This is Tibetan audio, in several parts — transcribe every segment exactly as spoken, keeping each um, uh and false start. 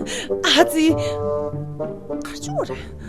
ཨ་ཙི། ག་རེ་བྱུང་བ་རེད།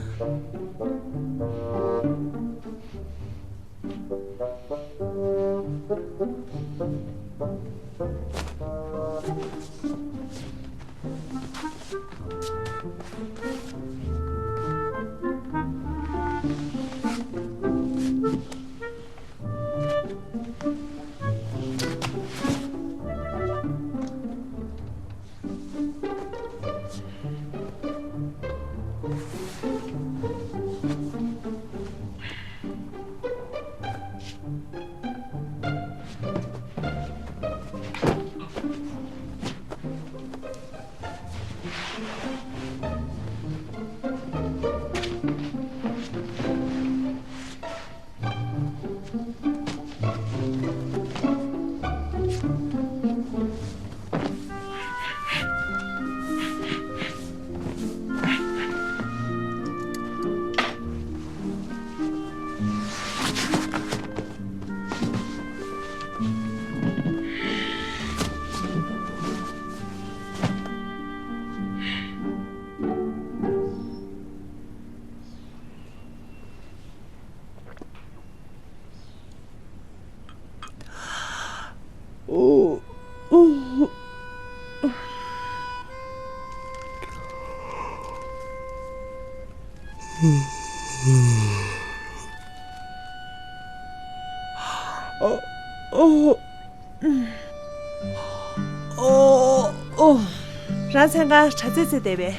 རང་མཚན་ག་གྲྭ་རྩེ་རྩེ་བསྡད་པས།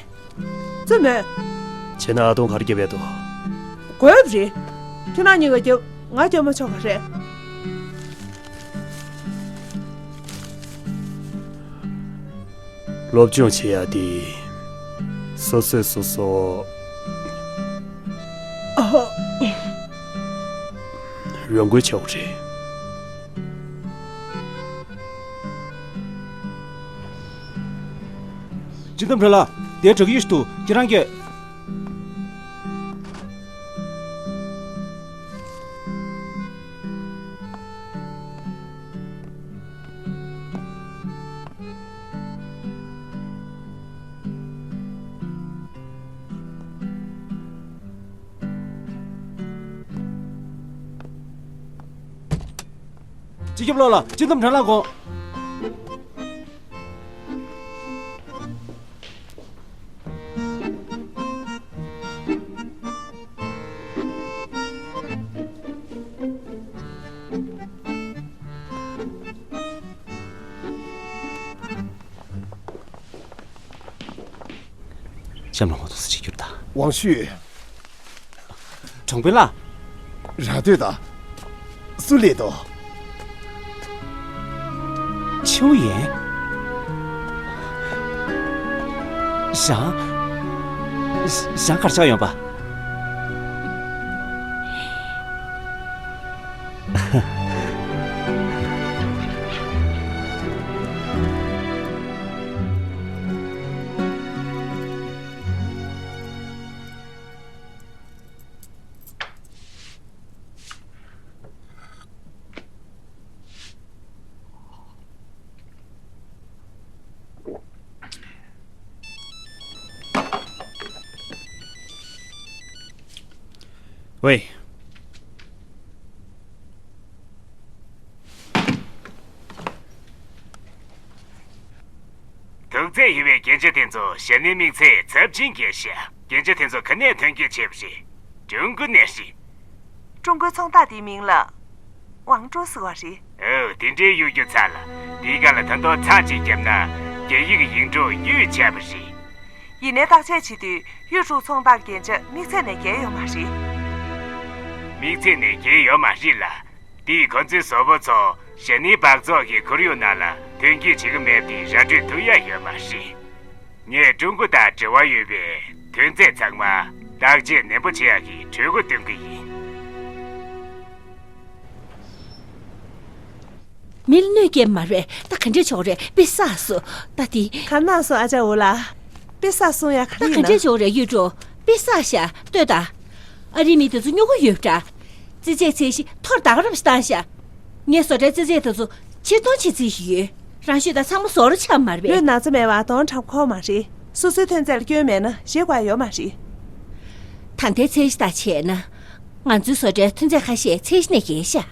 བཙུན་མོ། བྱས་ན་ཨ་སྟོང་ག་རེ་བརྒྱབ་ཡས་འདུག་དགོས་པ་རེད། ཁྱོད་རང་གཉིས་ཀ་རྒྱབ། ང་རྒྱབ་མ་ཆོག་ག་རེད། སློབ་སྦྱོང་བྱེད་ཡ་དེ་སོ་སོས་སོ་སོ་ཨ་རང་འགུལ་བྱེད་དགོས་རེད། སྤྱི་འདོམས་ཁྲ་ལ། དེ་དྲག་ཡུལ་ཞིག་ཏུ་ཁྱེད་རང་གིས། སྤྱི་ཁྱབ་ལགས་ལ་སྤྱི་འདོམས་ཁྲ་ལ་དགོངས། གཤམ་ལ་ངོ་ཐུག་ས་ཅིག་གྱུར་ད། ཝང་ཞུས། གྲོང་དཔོན་ལགས། རང་སྡོད་དང་། སུ་སླེབས་འདུག་ཆུ་ཡན། ཞང་། ཞང་གར་ཆགས་ཡོང་པ། ཝེ། དུག་རྫས་ཡོད་པའི་རྒྱན་ཆ་དེ་ཚོ་ཞྭ་ནིའི་དམིགས་ཚད་ཚབས་ཆེན་བརྒལ་ཤག་རྒྱན་ཆ་དེ་ཚོ་ག་ནས་ཐོན་སྐྱེད་བྱས་པ་རེད། ཀྲུང་གོ་ནས་རེད། ཀྲུང་གོའི་ཚོང་རྟགས་དེའི་མིང་ལ་ཝང་ཀྲོ་ཟེར་བ་རེད། ཨོ། དེ་འདྲའི་གཡུག་རྒྱུ་ཚར་ལ། དེའི་སྒང་ལ་ད་དུང་ཚར་གཅིག་བརྒྱབ་ན་རྒྱ་ཡིག་གི་ཡིག་འབྲུ་ཡུས་བྱས་པ་རེད། ཡིན་ནའི་བརྟག་དཔྱད་བྱེད་དུས་ཡུས་ཀྲུའུ་ཚོང་རྟགས་རྒྱན་ཆ་དམིགས་ཚད་ནས་བརྒལ་ཡོད་མ་རེད། དམིགས་ཚད་ནས་བརྒལ་ཡོད་མ་རེད་ལ། དེས་ཁོ་ཚོའི་བཟོ་པོ་ཚོ་ཞྭ་ནིའི་སྦགས་བཙོག་གི་ཁོར་ཡུག་ནང་ལ་ཐོན་སྐྱེད་བྱེད་ཀྱི་མེད་པ་དེ་ར་སྤྲོད་ཐུབ་ཡ་ཡོད་མ་རེད། ངས་ཀྲུང་གོ་དང་འབྲེལ་བ་ཡོད་པའི་ཐོན་རྫས་ཚང་མ་བརྟག་དཔྱད་ནན་པོ་བྱེད་ཡག་གི་གྲོས་འགོ་འདོན་གྱི་ཡིན། མི་ལ་གནོད་སྐྱེལ་མ་རེད། ད་ག་འདྲས་ཆོག་རེད། དཔེ་བསགས་སོང་། ད་དེ། ག་ན་སོང་ཨ་ཅག་འུ་ལགས། དཔེ་བསགས་སོང་ཡ། ག་ད་རེ་ག་ཡིན་འདྲས་ན། ཆོག་རེད་གཡུ་སྒྲོན། དཔེ་བསགས་ཤག་ལྟོས་དང་། ཨ་རིའི་མི་དེ་ཚོ་སྨྱོ་གི་ཡོད་པ་འདྲ། རྩེད་ཆས་ཚད་གཞི་མཐོ་རུ་དག་རབས་བཏང་ཤག་ངས་བཟོ་གྲྭའི་རྩེད་ཆས་དེ་ཚོ་ཕྱིར་གཏོང་བྱེད་རྩིས་ཤིག་ཡོད། རང་ཤོད་དང་། ཚང་མ་བཟོ་རུ་ཆགས་མ་རེད་པས། ལོས་ན་ཚ་མེད་པ་གདོང་ཁྲ་ཁོག་མ་རེད། སོ་སོའི་ཐོན་རྫས་ལ་སྐྱོན་མེད་ན་ཞེད་དགོས་ཡ་ཡོད་མ་རེད། ད་ལྟའི་ཚད་གཞི་དང་བྱས་ན། ང་ཚོའི་བཟོ་གྲྭའི་ཐོན་རྫས་ཁ་ཤས་ཚད་གཞི་ནས་བརྒལ་ཤག་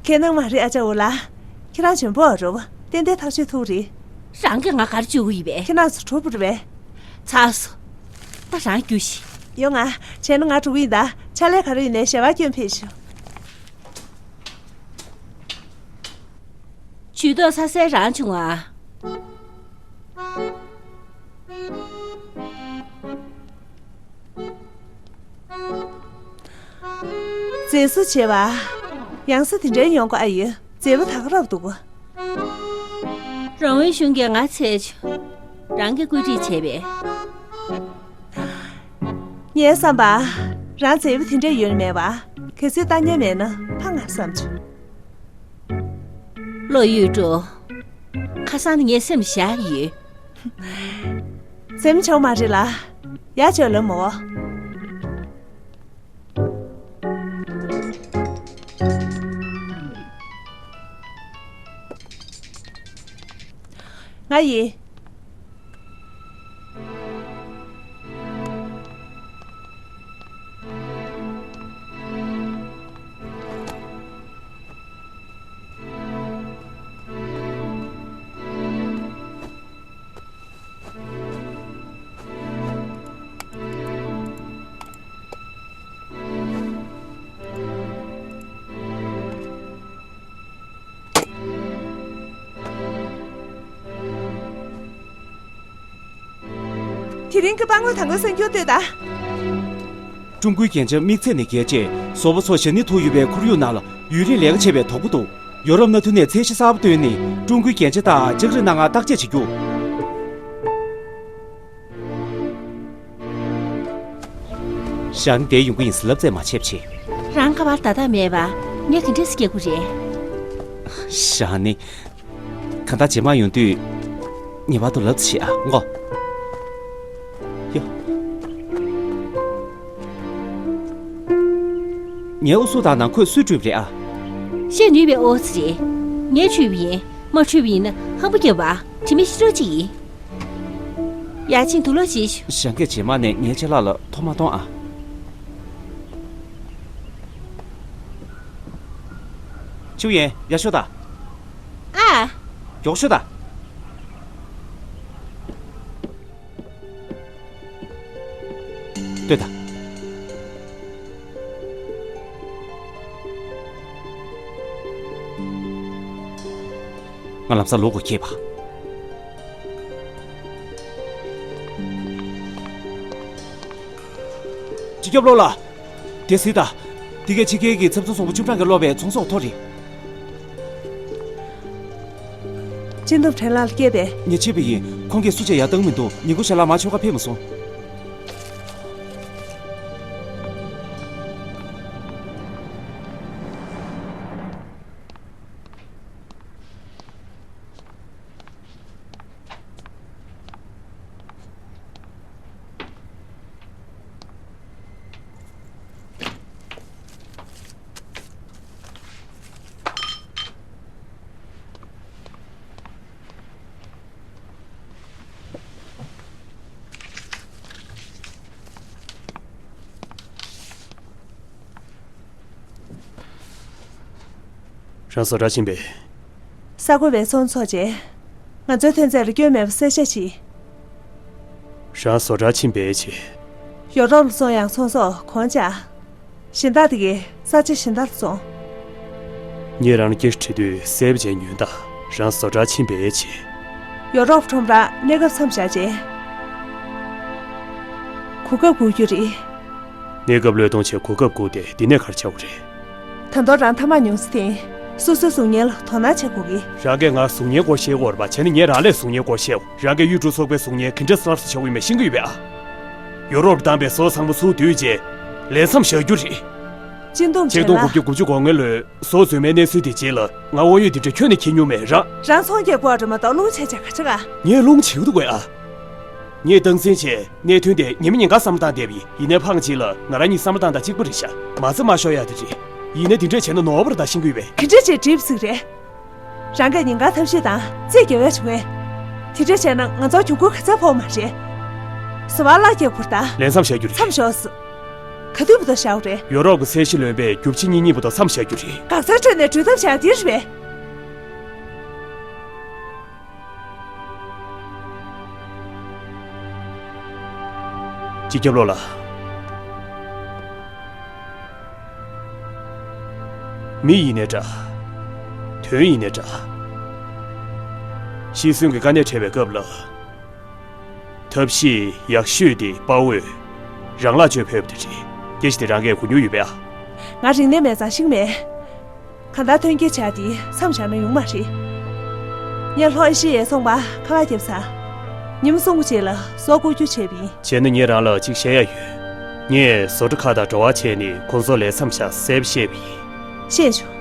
ཁྱེད་ནང་མ་རེད་ཨ་ཅག་འོ་ལགས། ཁྱེད་རང་འཇོན་པོ་ཨ་རོ། ཏན་ཏན་ཐག་གཅོད་ཐུབ་རེད། རང་གིས་ང་ག་རེ་བཅོས་ཀྱི་ཡིན་པས། ཁྱེད་རང་ཚོ་གྲོགས་པོ་རེད་པས། ཚར་སོང་། ད་རང་རྒྱུགས་ཤིག་ཡོང་ང་། བྱས་ན་ང་འགྲོ་གི་ཡིན་ད། ཕྱག་ལས་ག་རེ་ཡིན་ནའི་ཞལ་པར་སྐྱོན་ཕེབས་ཤོག་ཇུས་གཏོགས་ཚ་སེ་རང་བྱུང་ཨ། མཛེས་བཟོ་བྱས་པ། ཡང་སེ་དེ་འདྲའི་ཡོང་གི་ཨ་ཡོད། མཛེས་པོ་ད་ག་རང་འདུག་ག་རང་བའི་གཞུང་གིས་ང་ཚད་ཆུ། རང་གིས་བཀོད་སྒྲིག་བྱས་པས། ངའི་བསམ་པ། རང་མཛེས་པོ་དེ་འདྲ་ཡོད་མེད་པ། གལ་སྲིད་ལྟ་མཁན་མེད་ན་ཕངས་ང་བསམ་བྱུང་། བློ་ཡོད་འགྲོ། ཁ་སང་ནས་ངའི་སེམས་བཞག་ཡོད། སེམས་ཆུང་མ་རེད་ལ། ཡ་ཅོ་ལ་མོ། ང་ཡིན། དེ་རིང་གི་སྤང་ལོ་དང་པོའི་གསར་འགྱུར་ལྟོས་དང་། ཀྲུང་གོའི་རྒྱན་ཆ་དམིགས་ཚད་ནས་བརྒལ་རྗེས་བཟོ་པ་ཚོ་ཞབས་ནས་ཐུག་ཡོད་པའི་ཁོར་ཡུག་ནང་ལ་ཡུན་རིང་ལས་ཀ་བྱེད་པའི་དོགས་པ་འདུག་ཡོ་རོབ་མནའ་མཐུན་ནས་ཚད་གཞི་གསར་པ་བཏོན་ནས་ཀྲུང་གོའི་རྒྱན་ཆ་དག་ལྕགས་རིགས་སྣ་ལྔར་བརྟག་དཔྱད་བྱེད་རྒྱུ། ཞག་ནི་བསྡད་ཡོང་གི་ཡིན་ཟེར་ལབ་རྩེད་མ་བྱེད་པ་བྱེད། རང་ཁ་པར་བརྡ་རྟགས་མེད་པ། ངས་ག་འདྲས་སེ་སྐྱེལ་དགོས་རེད། ཞག་ནི། གང་ལྟར་རྗེས་མ་ཡོང་དུས་ངེས་པར་དུ་ལབ་ཙམ་བྱེད་ཨ་མགོ། ཡོ། ངའི་ཨུ་ཚུགས་དང་ནང་ཁོས་སུས་བསྐྲུན་པ་རེད་ཨ། བཤད་ནུས་པའི་ཨོ་ཙི་རེད། ངས་འཁྲུད་པ་ཡིན། མ་འཁྲུད་པ་ཡིན་ན་ཧམ་པ་རྒྱབ་པ། དྲི་མེད་ཤི་རོ་གཅིག་ཡིན། ཡ་ཅིན་དུག་ལོག་བྱེད་ཤོག་ཞང་གིས་རྗེས་མ་ནས་ངའི་ཅ་ལག་ལ་ཐོ་མ་གཏོང་ཨ། ཅུ་ཡན་ཡར་ཤོག་དང་། ཨ། མགྱོགས་ཤོག་དང་། ལྟོས་དང་། ང་ལམ་སང་ལོག་དགོས་ཁེལ་བ། སྤྱི་ཁྱབ་བློ་ལ། དེ་སྲིད་ད། འདི་གའི་ཕྱི་རྒྱལ་གྱི་ཚབ་མཚོན་ཚོང་པ་བཅུ་གྲངས་ཀྱིས་ཀློག་པའི་ཚོང་ཟོག་ཐོ་རེད། སྤྱི་འདོམས་ཁྲེན་ལགས་ལ་སྐྱེས་པས། ངས་ཕྱིན་པ་ཡིན། ཁོང་གིས་སུ་གཅིག་ཡར་བཏང་མི་འདུག་ཉིན་གུང་ཞལ་ལག་མར་མཆོད་གར་ཕེབས་མ་སོང་། རང་བཟོ་གྲྭར་ཕྱིན་པས། གསར་འགོད་པའི་ཚོགས་འདུ་ཚོགས་རྗེས། ང་ཚོའི་ཐོན་རྫས་ལ་སྐྱོན་མེད་པ་གསལ་བཤད་བྱས། རང་བཟོ་གྲྭར་ཕྱིན་པས་བྱས། ཡོ་རོབ་ལ་སོང་ཡང་ཚོང་ཟོག་གོང་ཆག་གཞན་དག་དེ་གའི་ས་ཆ་གཞན་དག་ལ་སོང་། ངས་རང་ལ་སྐད་ཆ་དྲིས་དུས་གསལ་པོ་བྱས་ཉོན་དང་། རང་བཟོ་གྲྭར་ཕྱིན་པས་བྱས། ཡོ་རོབ་ཁྲོམ་ར་གནས་སྐབས་མཚམས་བཞག་རྗེས། གོ་སྐབས་དགོས་རྒྱུ་རེད། གནས་སྐབས་བློས་གཏོང་བྱས་གོ་སྐབས་བསྐུར་ཏེ་འདི་ནས་ག་རེ་བྱ་དགོས་རེད། ད་དུང་རང་ཐ་མག་ཉུང་ཙམ་འཐེན། སོ་སོའི་གཟུགས་བརྙན་ལ་དོ་སྣང་བྱེད་དགོས་ཀྱི། རང་གིས་ང་གཟུགས་བརྙན་སྐོར་བཤད་ཀྱི་ཡོད་རེད་པ། བྱས་ན་ངས་རང་ལ་གཟུགས་བརྙན་སྐོར་བཤད། རང་གིས་གཡུ་འབྲུག་ཚོགས་པའི་གཟུགས་བརྙན་ག་འདྲས་སེ་བཟོ་དགོས་མིན་ཤེས་ཀྱི་ཡོད་པས་ཨ། ཡོ་རོབ་ལ་བདམས་པའི་བཟོ་ཚང་མ་ཚུར་བསྡུས་རྗེས་ལས་མཚམས་བཞག་རྒྱུ་རེད། སྤྱི་འདོམས་ཆིག་སྟོང་དགུ་བརྒྱ་དགུ་བཅུ་གོ་ལྔ་ལོའི་བཟོ་རྩོད་མའི་གནས་ཚུལ་དེ་རྗེས་ལ་ང་དབང་ཡོད་འདི་འདྲ་ཁྱོན་ནས་འཁྱེར་མྱོང་མེད་ར། རང་ཚོང་རྒྱག་དགོས་རེད་མ་གཏོགས་རླུང་ཆེ་ཆེ་ག་ཆེ་ག་ངས་རླུང་ཆེ་གི་འདུག་གས་ཨ། ངས་སྟངས་འཛིན་བྱས་གནད་དོན་དེ་ཉི་མ་ཉིན་གང་བསམ་བློ་བཏང་བསྡད་པ་ཡིན། ཡིན་ནའི་ཕངས་གཅིག་ལ་ང་རང་གཉིས་བསམ་བློ་བཏང་སྟངས་གཅིག་པ་རེད་ཤག་མ་རྩ་མ་ཤོར་ཡག་དེ་རེད། ཡིན་ནའི་དེ་འདྲས་བྱས་ན་ནོར་བ་རེད་ད་ཤེས་ཀྱི་ཡོད་པས། ག་འདྲས་བྱས་འགྲིག་ཟིག་རེད། རང་གིས་ཉིན་གང་ཐབས་ཤེས་དང་རྩིས་རྒྱག་ཡག་བྱུང་ངས། དེ་འདྲ་བྱས་ན་ང་ཚོར་གྱོང་གུན་ག་ཚད་ཕོག་མ་རེད། བཟོ་པ་གླ་རྒྱག་བུར་ད། ལས་མཚམས་བཞག་རྒྱུ་རེད། མཚམས་འཇོག་སོང་། ག་དུས་བར་དུ་བཞག་རེད། ཡོ་རོབ་ཀྱི་ཚད་གཞི་ལོན་པའི་རྒྱུ་ཆ་གཉིས་གཉིས་བར་དུ་མཚམས་བཞག་རྒྱུ་རེད། འགག་རྩའི་ཁྲོད་ནས་གྲོལ་ཐབས་བྱ་དེ་རེད་པས། སྤྱི་ཁྱབ་བློ་ལགས། མི་ཡིན་ནའི་འདྲ། དོན་ཡིན་ནའི་འདྲ། ཤི་གསོན་གྱི་དཀའ་གནད་འཕྲད་པའི་སྐབས་ལ། ཐབས་ཤེས་ཡག་ཤོས་དེ་དཔའ་བོས་རང་ལག་གཅོད་ཕོད་པ་དེ་རེད། སྐད་ཆ་དེ་རང་གིས་གོ་མྱོང་ཡོད་པས་ཨ། ང་རིག་གནས་མེད་ཙང་ཤེས་ཀྱི་མེད། གང་ལྟར་ཐོན་སྐྱེད་བྱ་དེ་མཚམས་བཞག་ན་ཡོང་མ་རེད། ངས་ལྷོ་ཨེ་ཤི་ཡའི་ཚོང་པ་ཁ་ལག་བརྒྱབ་ཚར། ཉིན་མོ་གསུམ་གྱི་རྗེས་ལ་སོག་བསྐོར་རྒྱུ་བྱས་པ་ཡིན། བྱས་ན་ངས་རང་ལ་གཅིག་བཤད་ཡ་ཡོད། ངས་བཟོ་གྲྭ་ཁག་དང་འབྲེལ་བ་བྱས་ནས་ཁོང་ཚོར་ལས་མཚམས་བཞག་གསལ་པོ་བཤད་པ་ཡིན། ཤེས་བྱུང་།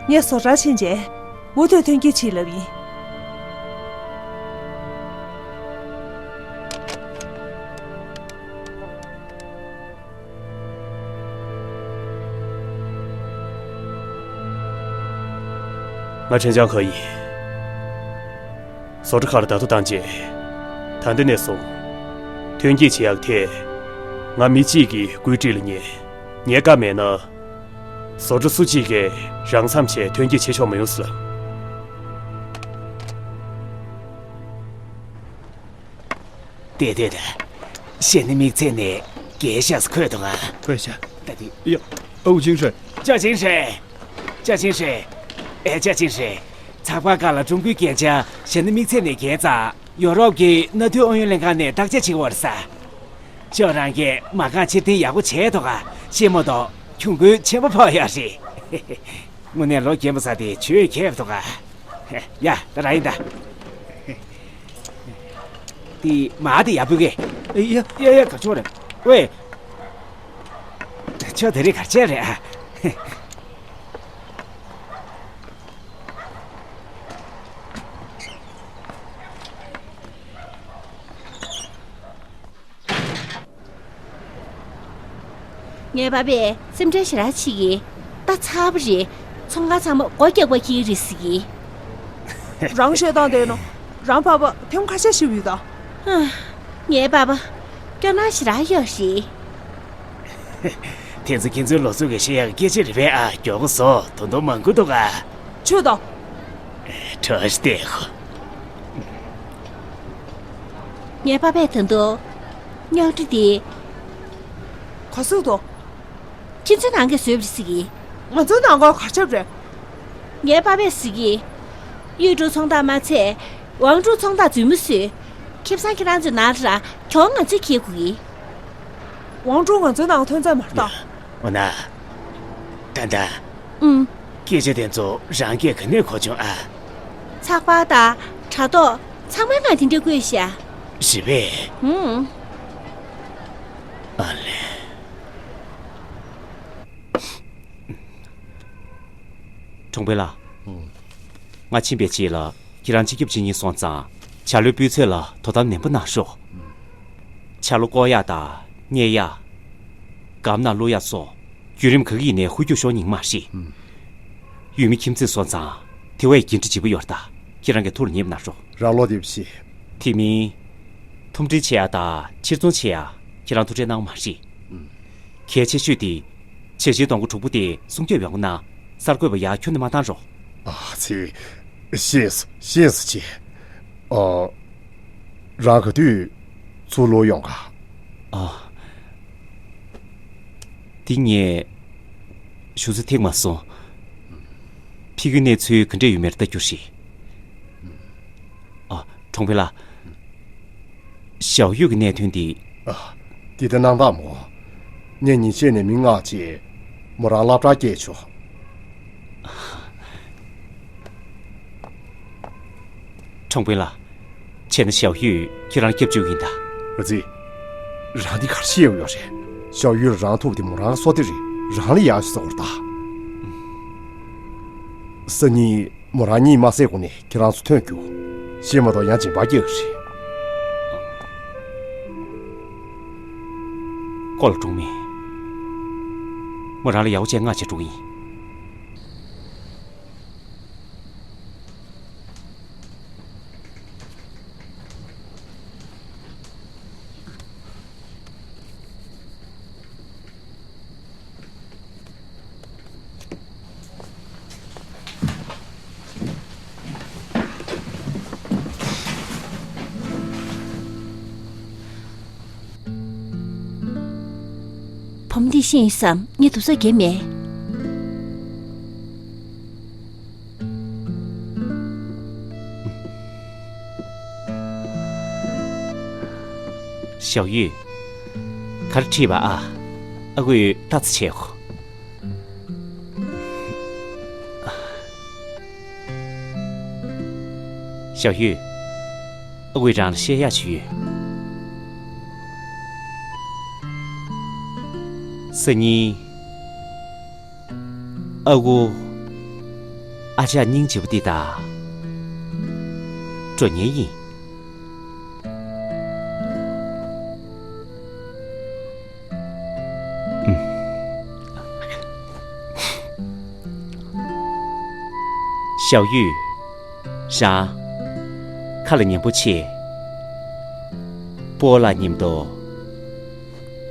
ངས་བཟོ་གྲྭར་ཕྱིན་རྗེས། མུ་མཐུད་ཐོན་སྐྱེད་བྱེད་ལབ་ཡིན། ང་ཁྲེན་ཅང་ཁ་ཡིན། བཟོ་གྲྭ་ཁག་ལ་བརྡ་ཐོ་བཏང་རྗེས། ད་ལྟ་ནས་བཟུང་། ཐོན་སྐྱེད་བྱེད་ཡག་ཐད། ང་མི་གཅིག་གི་བཀོད་སྒྲིག་ལ་ཉན། ངའི་བཀའ་མེད་ན། བཟོ་གྲྭ་སུ་གཅིག་གིས་རང་མཚམས་བྱས་ཐོན་སྐྱེད་བྱེད་ཆོག་མ་ཡོང་ཟེར་ལབ། ཏེ་ཏེ་ཏེ། གཞན་ནི་དམིགས་བརྩེ་ནས་རྒྱལ་ཤག་སུ་འཁོད་འདུག་ཨ། འཁོད་ཤག་ད་དེ། ཡ། ཨའུ་ཅིང་ཧྲེ། ཅ་ཅིང་ཧྲེ། ཅ་ཅིང་ཧྲེ། ཨེ་ཅ་ཅིང་ཧྲེ། ཚགས་པར་ཁག་ལ་ཀྲུང་གོའི་རྒྱལ་ཆ་གཞན་ནི་དམིགས་བརྩེ་ནས་རྒྱལ་ཙང་ཡོ་རོབ་ཀྱི་མནའ་མཐུན་ཨུ་ཡོན་ལྷན་ཁང་ནས་བརྟག་དཔྱད་བྱེད་ཀྱི་ཡོད་རེད་ས། ཁྱོད་རང་གིས་མ་རྐང་ཕྱིར་འཐེན་ཡག་པོ་བྱས་འདུག་ག་ཤེས་མ་གཏོགས་གྱོང་གུན་ཆེན་པོ་ཕོག་ཡོད་རེད། དངོས་གནས་ལོ་རྒན་པ་ས་དེ་ཆོས་ཁྱད་འདུག་ག་ཡ་ད་རང་ཡིན་ད། དེ་མ་དེ་ཡག་པོ་གི་ཡ་ཡ་ཡ་ག་ཆོག་རེད། ཝེ། ཁྱོད་དེ་རིང་ག་བྱས་རེད་ཨ། ངའི་པ་ཕས་སེམས་ཁྲལ་ཞེ་དྲག་བྱེད་ཀྱི། ད་ཚར་བ་རེད། ཚོང་ཁང་ཚང་མ་སྒོ་རྒྱག་པ་ཁྱེར་རེད་ཟེར་གི། རང་བཤད་སྟངས་དེ་ནོ། རང་པ་ཕ་ཐེངས་ཁ་ཤས་ཤི་བ་ཡོད་ད། ཧ། ངའི་པ་ཕ། སྐྱོ་སྣང་ཞེ་དྲག་ཡོད་རེད། དེ་ཚོ་ཁྱེད་ཚོའི་ལོ་ཚོད་ཀྱི་བཤད་ཡག་སྐད་ཆ་རེད་པས་ཨ། མགྱོགས་པོ་བཟོ། དོ་དོ་མང་པོ་འདུག་ཨ། ཆོས་དང་། བཀྲ་ཤིས་བདེ་ལེགས། ངའི་པ་ཕས་ད་དུང་། རྙོག་དྲ་དེ། ག་ཟེར་དོ། ཁྱེད་ཚོའི་ནང་གི་བཟོས་པ་རེད་ཟེར་གི། ང་ཚོའི་ནང་ག་ག་ཆབ་རེད། ངའི་པ་ཕས་ཟེར་གི། ཡུས་ཀྲུའུ་ཚོང་རྟགས་མ་ཚད། ཝང་ཀྲུའུ་ཚོང་རྟགས་རྫུན་མ་བཟོས། ཁེ་བཟང་ཁྱེད་རང་ཚོའི་ནང་ལ་ར་གྱོང་ང་ཚོས་འཁྱེར་དགོས་གི། ཝང་ཀྲུའུ་ང་ཚོའི་ནང་ཐོན་ཚར་མ་རེད་ད། འོ་ན། ཏན་ཏན། ཨུམ། སྐད་ཆ་དེ་ཚོ་རང་སྐད་ག་ནས་གོ་བྱུང་ཨ། ཚགས་པར་དང་དྲ་ཐོག་ཚང་མའི་ནང་དེ་འདྲ་བཀོད་ཤག་རེད་པས། ཨུམ། ཨ་ལེ། གྲོང་པའི་ལགས། ང་ཕྱིན་པའི་རྗེས་ལ་ཁྱེད་རང་སྤྱི་ཁྱབ་ཅིག་གཉིས་སོང་ཙང་། ཇ་ལོའི་སྤུས་ཚད་ལ་དོ་དམ་ནན་པོ་གནང་རོགས། ཇ་ལོ་བཀོག་ཡག་དང་བསྙལ་ཡག་སྒམ་ནང་བླུག་ཡག་སོགས་བརྒྱུད་རིམ་ག་གི་ཡིན་ནའི་ཧུར་སྐྱོར་ཤོར་ཉན་མ་རེད། ཡུལ་མི་ཁྱིམ་མཚེས་སོང་ཙང་དེ་བས་འགན་འཁྲི་ལྗིད་པོ་ཡོད་རེད་ད། ཁྱེད་རང་གིས་ཐུགས་ལ་ངེས་པ་གནང་རོགས། རང་བློ་བདེ་པོ་བྱེད། དེ་མིན། ཐུམ་སྒྲིལ་བྱེད་ཡག་དང་ཕྱིར་ཚོང་བྱེད་ཡག་ཁྱེད་རང་ཐུགས་ཁྲལ་གནང་མ་རེད། གལ་ཆེ་ཤོས་དེ། བྱས་རྗེས་གཏོང་སྒོ་དྲུག་པོ་དེ་སྲུང་སྐྱོབ་ཡོང་གི་ན། གསར་འགོད་པ་ཡག་ཁྱོན་ནས་མ་བཏང་རོགས། ཨ་ཙི། ཤེས་སོང་། ཤེས་སོང་ཅི། ཨ། རང་ག་དུས་ཚུར་ལོག་ཡོང་ག་ཨ། འདི་ངས་ཞུ་ཚོད་ཐིག་མ་སོང་། ཕ་གིའི་གནས་ཚུལ་ག་འདྲས་ཡོད་མེད་ལྟ་རྒྱུ་རེད། ཨ། གྲོང་པའི་ལགས། ཞའོ་ཡུས་ཀྱི་གནད་དོན་འདི། ཨ། འདི་ལྟ་གནང་དང་མོ། ངས་ཉིན་ཤས་ནས་མི་མངགས་བྱས། མོ་རང་སློབ་གྲྭར་སྐྱེལ་ཆོག་གྲོང་པའི་ལགས། བྱས་ན་ཞའོ་ཡུས་ཁྱེད་རང་སྐྱབས་བཅོལ་ཡིན་ད། ཨ་ཙི། རང་འདི་ག་རེ་བཤད་ཡོད་རེད། ཞའོ་ཡུས་ལ་རང་ཐུག་པ་དེ་མོ་རང་གི་སྲོག་དེ་རེད། རང་ལ་ཡག་ཤོས་བཟོ་དགོས་རེད་ད། སང་ཉིན་མོ་རང་གཉིད་མ་སད་གོང་ནས་ཁྱེད་རང་ཚོ་ཐོན་རྒྱུ། ཤེས་མ་གཏོགས་ཡང་སྦྱིན་པ་སྐྱེ་གི་རེད། ཀོ་ལ་གྲོང་མི། མོ་རང་ལ་ཡག་པོ་བྱས་མངགས་བྱས་འགྲོ་གི་ཡིན། བུ་མོ་འདིས་ཤེས་ཡོང་བསམ། ངས་སྡུག་ཚོགས་རྒྱབ་མེད། ཞའོ་ཡུས། ག་རེ་ཁྲིད་པ་ཨ། ཨ་ཁུས་ལྟ་ཙམ་བྱེད་ཤོག། ཞའོ་ཡུས། ཨ་ཁུས་རང་ལ་བཤད་ཡག་ཅིག་ཡོད། སང་ཉིན། ཨ་ཁུ། ཨ་ཅག་སྙིང་རྗེ་པོ་འདི་དང་། འགྲོ་མཁན་ཡིན། ཨུམ། ཞའོ་ཡུས། རང་། ཁ་ལ་ཉན་པོ་བྱེད། སྤོ་ལགས་མཉམ་དུ།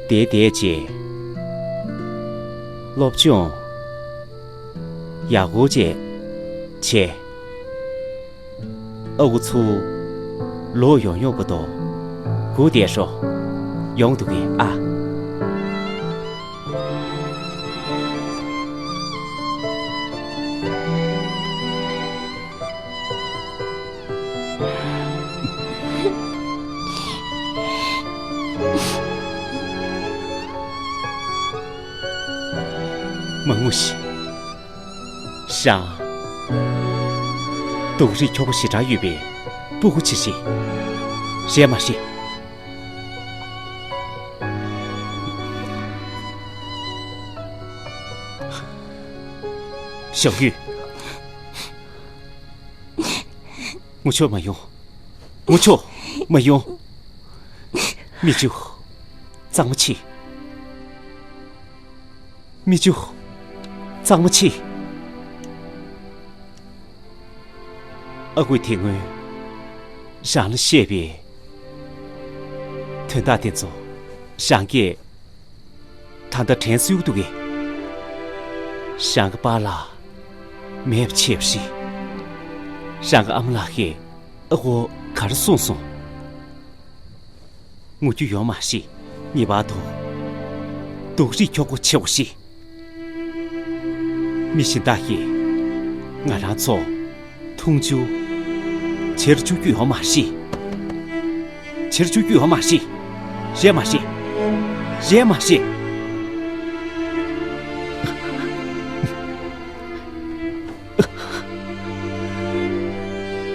བསྡད་བསྡད་བྱས། སློབ་སྦྱོང་། ཡག་པོ་བྱས། བྱས། ཨ་ཁུ་ཚུར་ལོག་ཡོང་ཡོང་བར་དུ་སྒུག་བསྡད་ཤོག། ཡོང་འདུག་གས་ཨ། མ་ངུ་ཞིག། རང་། སྡུག་རུས་འཁྱོག་པོ་ཞེ་དྲག་ཡོད་པའི་སྤུ་གུ་ཅིག་རེད། རེད་མ་རེད། ཞའོ་ཡུས། ངུ་ཆོག་མ་ཡོང་། ངུ་ཆོག་མ་ཡོང་། མིག་ཆུ་གཙང་མ་ཕྱིས། མིག་ཆུ་གཙང་མ་ཕྱིས། ཨ་ཁུས་དེ་སྔོན་རང་ལ་བཤད་པའི་དོན་དག་དེ་ཚོ་རང་གིས་ད་ལྟ་དྲན་གསོ་འདུག་གས། རང་གི་པཱ་ལགས་མེད་པ་བྱས་པ་རེད། རང་གི་ཨ་མ་ལགས་ཀྱིས་ཨ་ཁུར་ག་རེ་གསུངས་སོང་། ངུ་རྒྱུ་ཡོད་མ་རེད། ངེས་པར་དུ་སྡུག་རུས་འཁྱོག་པོ་བྱེད་དགོས་རེད། མི་གཞན་དག་གིས་ང་རང་ཚོ་མཐོང་ཆུང་བྱེད་རུ་བཅུག་རྒྱུ་ཡོད་མ་རེད། བྱེད་རུ་བཅུག་རྒྱུ་ཡོད་མ་རེད། རེད་མ་རེད། རེད་མ་རེད།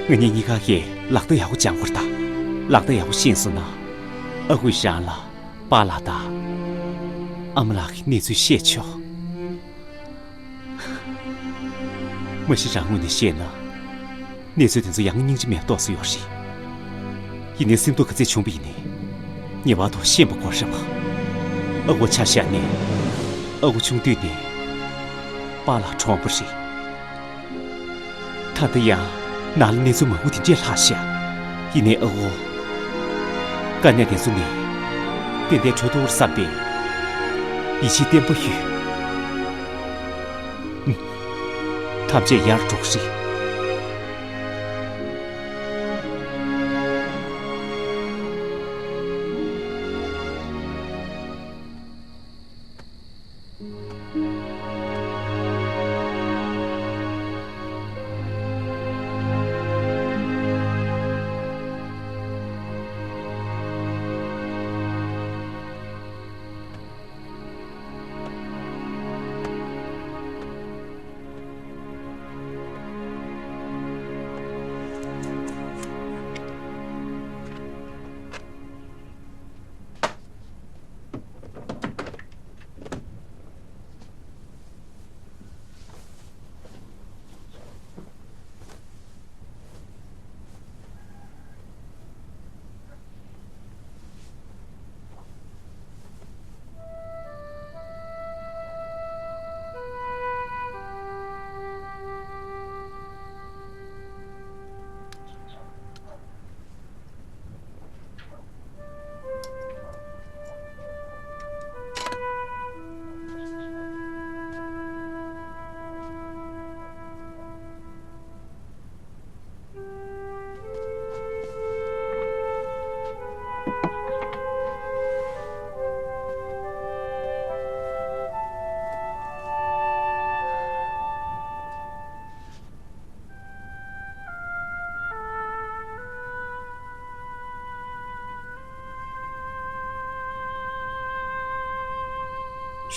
ང་གཉིས་གཉིས་ཀ་གིས་ལག་བརྡ་ཡག་པོ་སྦྱང་དགོས་རེད་ད། ལག་བརྡ་ཡག་པོ་ཤེས་སོང་ན། ཨ་ཁུས་རང་ལ་པཱ་ལགས་དང་ཨ་མ་ལགས་ཀྱི་གནས་ཚུལ་བཤད་ཆོག། མ་གཞི་རང་ངོས་ནས་བཤད་ན། གནས་ཚུལ་དེ་ཚོ་ཡང་སྙིང་རྗེ་མེད་མདོག་བཟོ་ཡོད་རེད། ཡིན་ནའི་སེམས་སྡུག་ག་ཚད་བྱུང་བ་ཡིན་ནའི། ངེས་པར་དུ་ཤེས་པ་དགོས་རེད་པ། ཨ་ཁུ་ཆ་བཞག་ནས། ཨ་ཁུ་ཆུང་དུས་ནས་པཱ་ལགས་གྲོངས་པ་རེད། ད་ལྟ་ཡང་ནང་ལ་གནས་ཚུལ་མང་པོ་དེ་འདྲས་ལྷག་ཤག། ཡིན་ནའི་ཨ་ཁུ། དཀའ་གནད་དེ་ཚོ་ནས་ཏན་ཏན་གྲོལ་ཐུབ་པར་བསམ་པའི་ཡིད་ཆེས་བརྟན་པོ་ཡོད། ཐམས་ཅད་ཡར་འགྲོ་གི་རེད།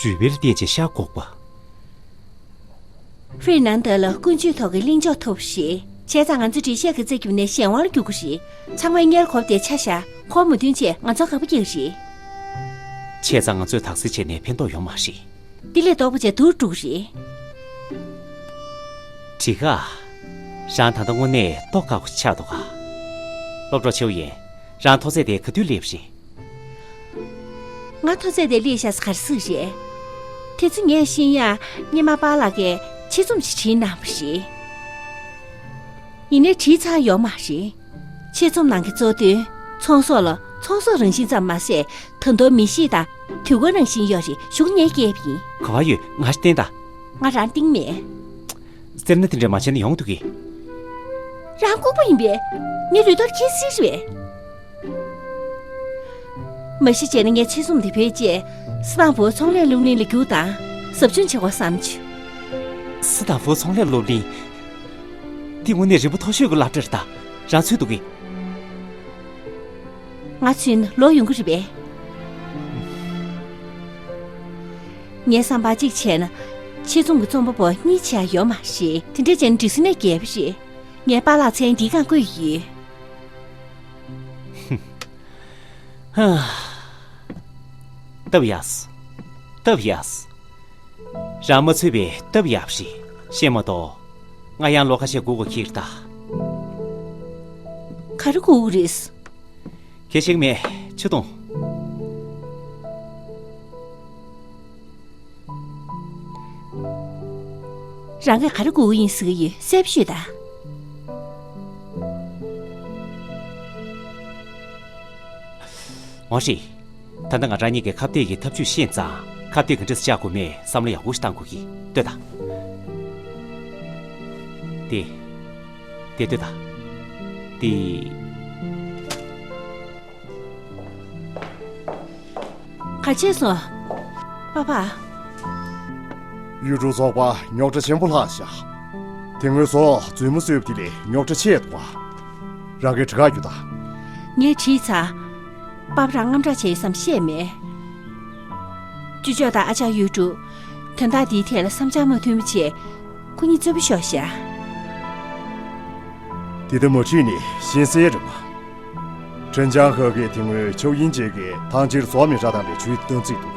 རུས་སྦལ་བསྟན་བྱས་ཤ་འགོག་པ། ཧྥེ་ནན་ཏེ་ལ་ཀུན་སྤྱོད་ཐོག་གི་གླེང་ཕྱོགས་ཐོབ་རེད། བྱས་ཙང་ང་ཚོ་འགྲེལ་བཤད་ཀྱི་རྩ་རྒྱུད་ནས་གཞན་དབང་ལ་རྒྱུག་གི་རེད། ཚང་མས་སྔོན་གོ་བདེ་ཆ་བཞག་ཁོ་མོ་མཐུན་ཆེད་ང་ཚོ་དགའ་པོ་སྐྱེ་གི་རེད། བྱས་ཙང་ང་ཚོས་དག་སེལ་བྱས་ནས་ཕན་ཐོགས་ཡོང་མ་རེད། དེ་ལས་ལྡོག་པ་བྱས་དུར་འགྲོ་གི་རེད། འགྲིག་ག། རང་ད་ལྟ་དངོས་གནས་ལྟོགས་དཀའ་པོ་ཆགས་འདུག་ག། སློབ་གྲོགས་ཆོས་དབྱིངས། རང་མཐོ་ཚད་དེ་ག་དུས་སླེབས་པ་རེད། ང་མཐོ་ཚད་དེ་སླེབས་ཤག་ཟེར་ག་རེ་ཟེར་རེད། དེ་ཚོ་ངས་ཤེས་ཡ། སྔོན་མ་པཱ་ལགས་ཀྱིས་ཆེད་རྩོམ་ཞིག་བྲིས་གནང་བ་རེད། ཡིན་ནའི་བྲིས་ཚར་ཡོད་མ་རེད། ཆེད་རྩོམ་ནང་གི་གཙོ་དོན། ཚོང་ཟོག་ལ་ཚོང་ཟོག་རང་བཞིན་ཙམ་མ་ཟད། ད་དུང་མི་གཤིས་དང་དུས་འཁོར་རང་བཞིན་ཡོད་རེད། གཞུག་ངས་བསྐྱལ་བ་ཡིན། ག་པར་ཡོད། ང་ཞིག་བསྟན་དང་། ང་རང་བསྟན་མེད། སེར་སྣ་དེ་འདྲ་མ་བྱས་ན་ཡོང་འདུག་གི། རང་ལྐུགས་པ་ཡིན་པས། ངའི་ལུས་སྟོབས་ཁྱད་གསེར་རེད། མ་གཞི་བྱས་ན་ངས་ཆེད་རྩོམ་འདི་བོད་ཅེས་སི་ཏང་ཕུའུ་ཚོང་ལས་སློབ་གླིང་ལ་རྒྱུགས་དང་ཟབ་སྦྱོང་བྱེད་དགོས་བསམ་བྱུང་། སི་ཏང་ཕུའུ་ཚོང་ལས་སློབ་གླིང་། འདི་དངོས་གནས་རིག་པ་མཐོ་ཤོས་ཀྱི་སློབ་གྲྭ་རེད་ད། རང་ཚོད་འདུག་གི། ང་ཚོའི་ནང་ལོག་ཡོང་གི་རེད་པས། ངའི་བསམ་པར་གཅིག་བྱས་ན། ཆེད་རྩོམ་གྱི་རྩོམ་པ་པོ་གཉིས་ཆགས་ཡོད་མ་རེད། དེ་འདྲས་བྱས་ན་འགྲིག་ས་ནས་རྒྱལ་པོ་རེད། ངས་པཱ་ལགས་མཚན་འདི་གང་བཀོད་ཡོད། ཧ། སྟབས་ཡག་སོ། སྟབས་ཡག་སོ། རང་མ་ཚོད་པའི་སྟབས་ཡག་པ་ཞིག་ཤེས་མ་གཏོགས། ང་ཡང་ལོ་ཁ་ཤས་སྒུག་དགོས་ཀྱི་རེད་ད། ག་རེ་སྒུག་དགོས་རེད། གལ་ཆེ་གི་མེད། ཆུ་འཐུང་། རང་གིས་ག་རེ་སྒུག་གི་ཡིན་ཟེར་གྱི་ཡོད། གསལ་པོ་ཤོད་ད། འོ་ཧྲི། ད་ལྟ་ང་རང་གཉིས་ཀྱིས་ཁ་གཏད་ཀྱི་ཐབས་ཇུས་ཤེས་ཙང་། ཁ་གཏད་ག་འདྲས་བཅག་དགོས་མེད་བསམ་བློ་ཡག་པོ་ཞིག་བཏང་དགོས་ཀྱི། ལྟོས་དང་། དེ། དེ་ལྟོས་དང་། དེ། ག་བྱས་སོང་། པ་ཕ། གཡུལ་འབྲུག་ཚོགས་པ་རྙོག་དྲ་ཆེན་པོ་ལྷག་ཤག་དེ་སྔོན་སོ་རྫུན་མ་བཟོས་པ་དེ་ལས་རྙོག་དྲ་ཆེ་འདུག་པ། རང་གིས་དྲི་ག་རྒྱུ་དང་། ངས་དྲིས་ཚར། པ་ཕ་རང་དངངས་སྐྲག་བྱས་བསམ་ཤེས་མེད། ཅོ་ཅོ་དང་ཨ་ཅག་གཡུལ་འབྲུག་དོན་དག་འདིའི་ཐད་ལ་བསམ་འཆར་མ་མཐུན་པ་བྱས། ཁོ་གཉིས་རྩོད་པ་ཤོར་ཤག་དེ་ལྟ་མ་དྲིས་ནི་ཤེས་གསལ་རེད་པ། ཁྲེན་ཅང་ཧེ་གིས་དེ་སྔོན་ཆའོ་དབྱིན་ཅེ་གིས་ཐང་ཅིར་ཟོག་མི་ར་བཏང་བའི་ཇུས་བཏོན་རྩིས་འདུག་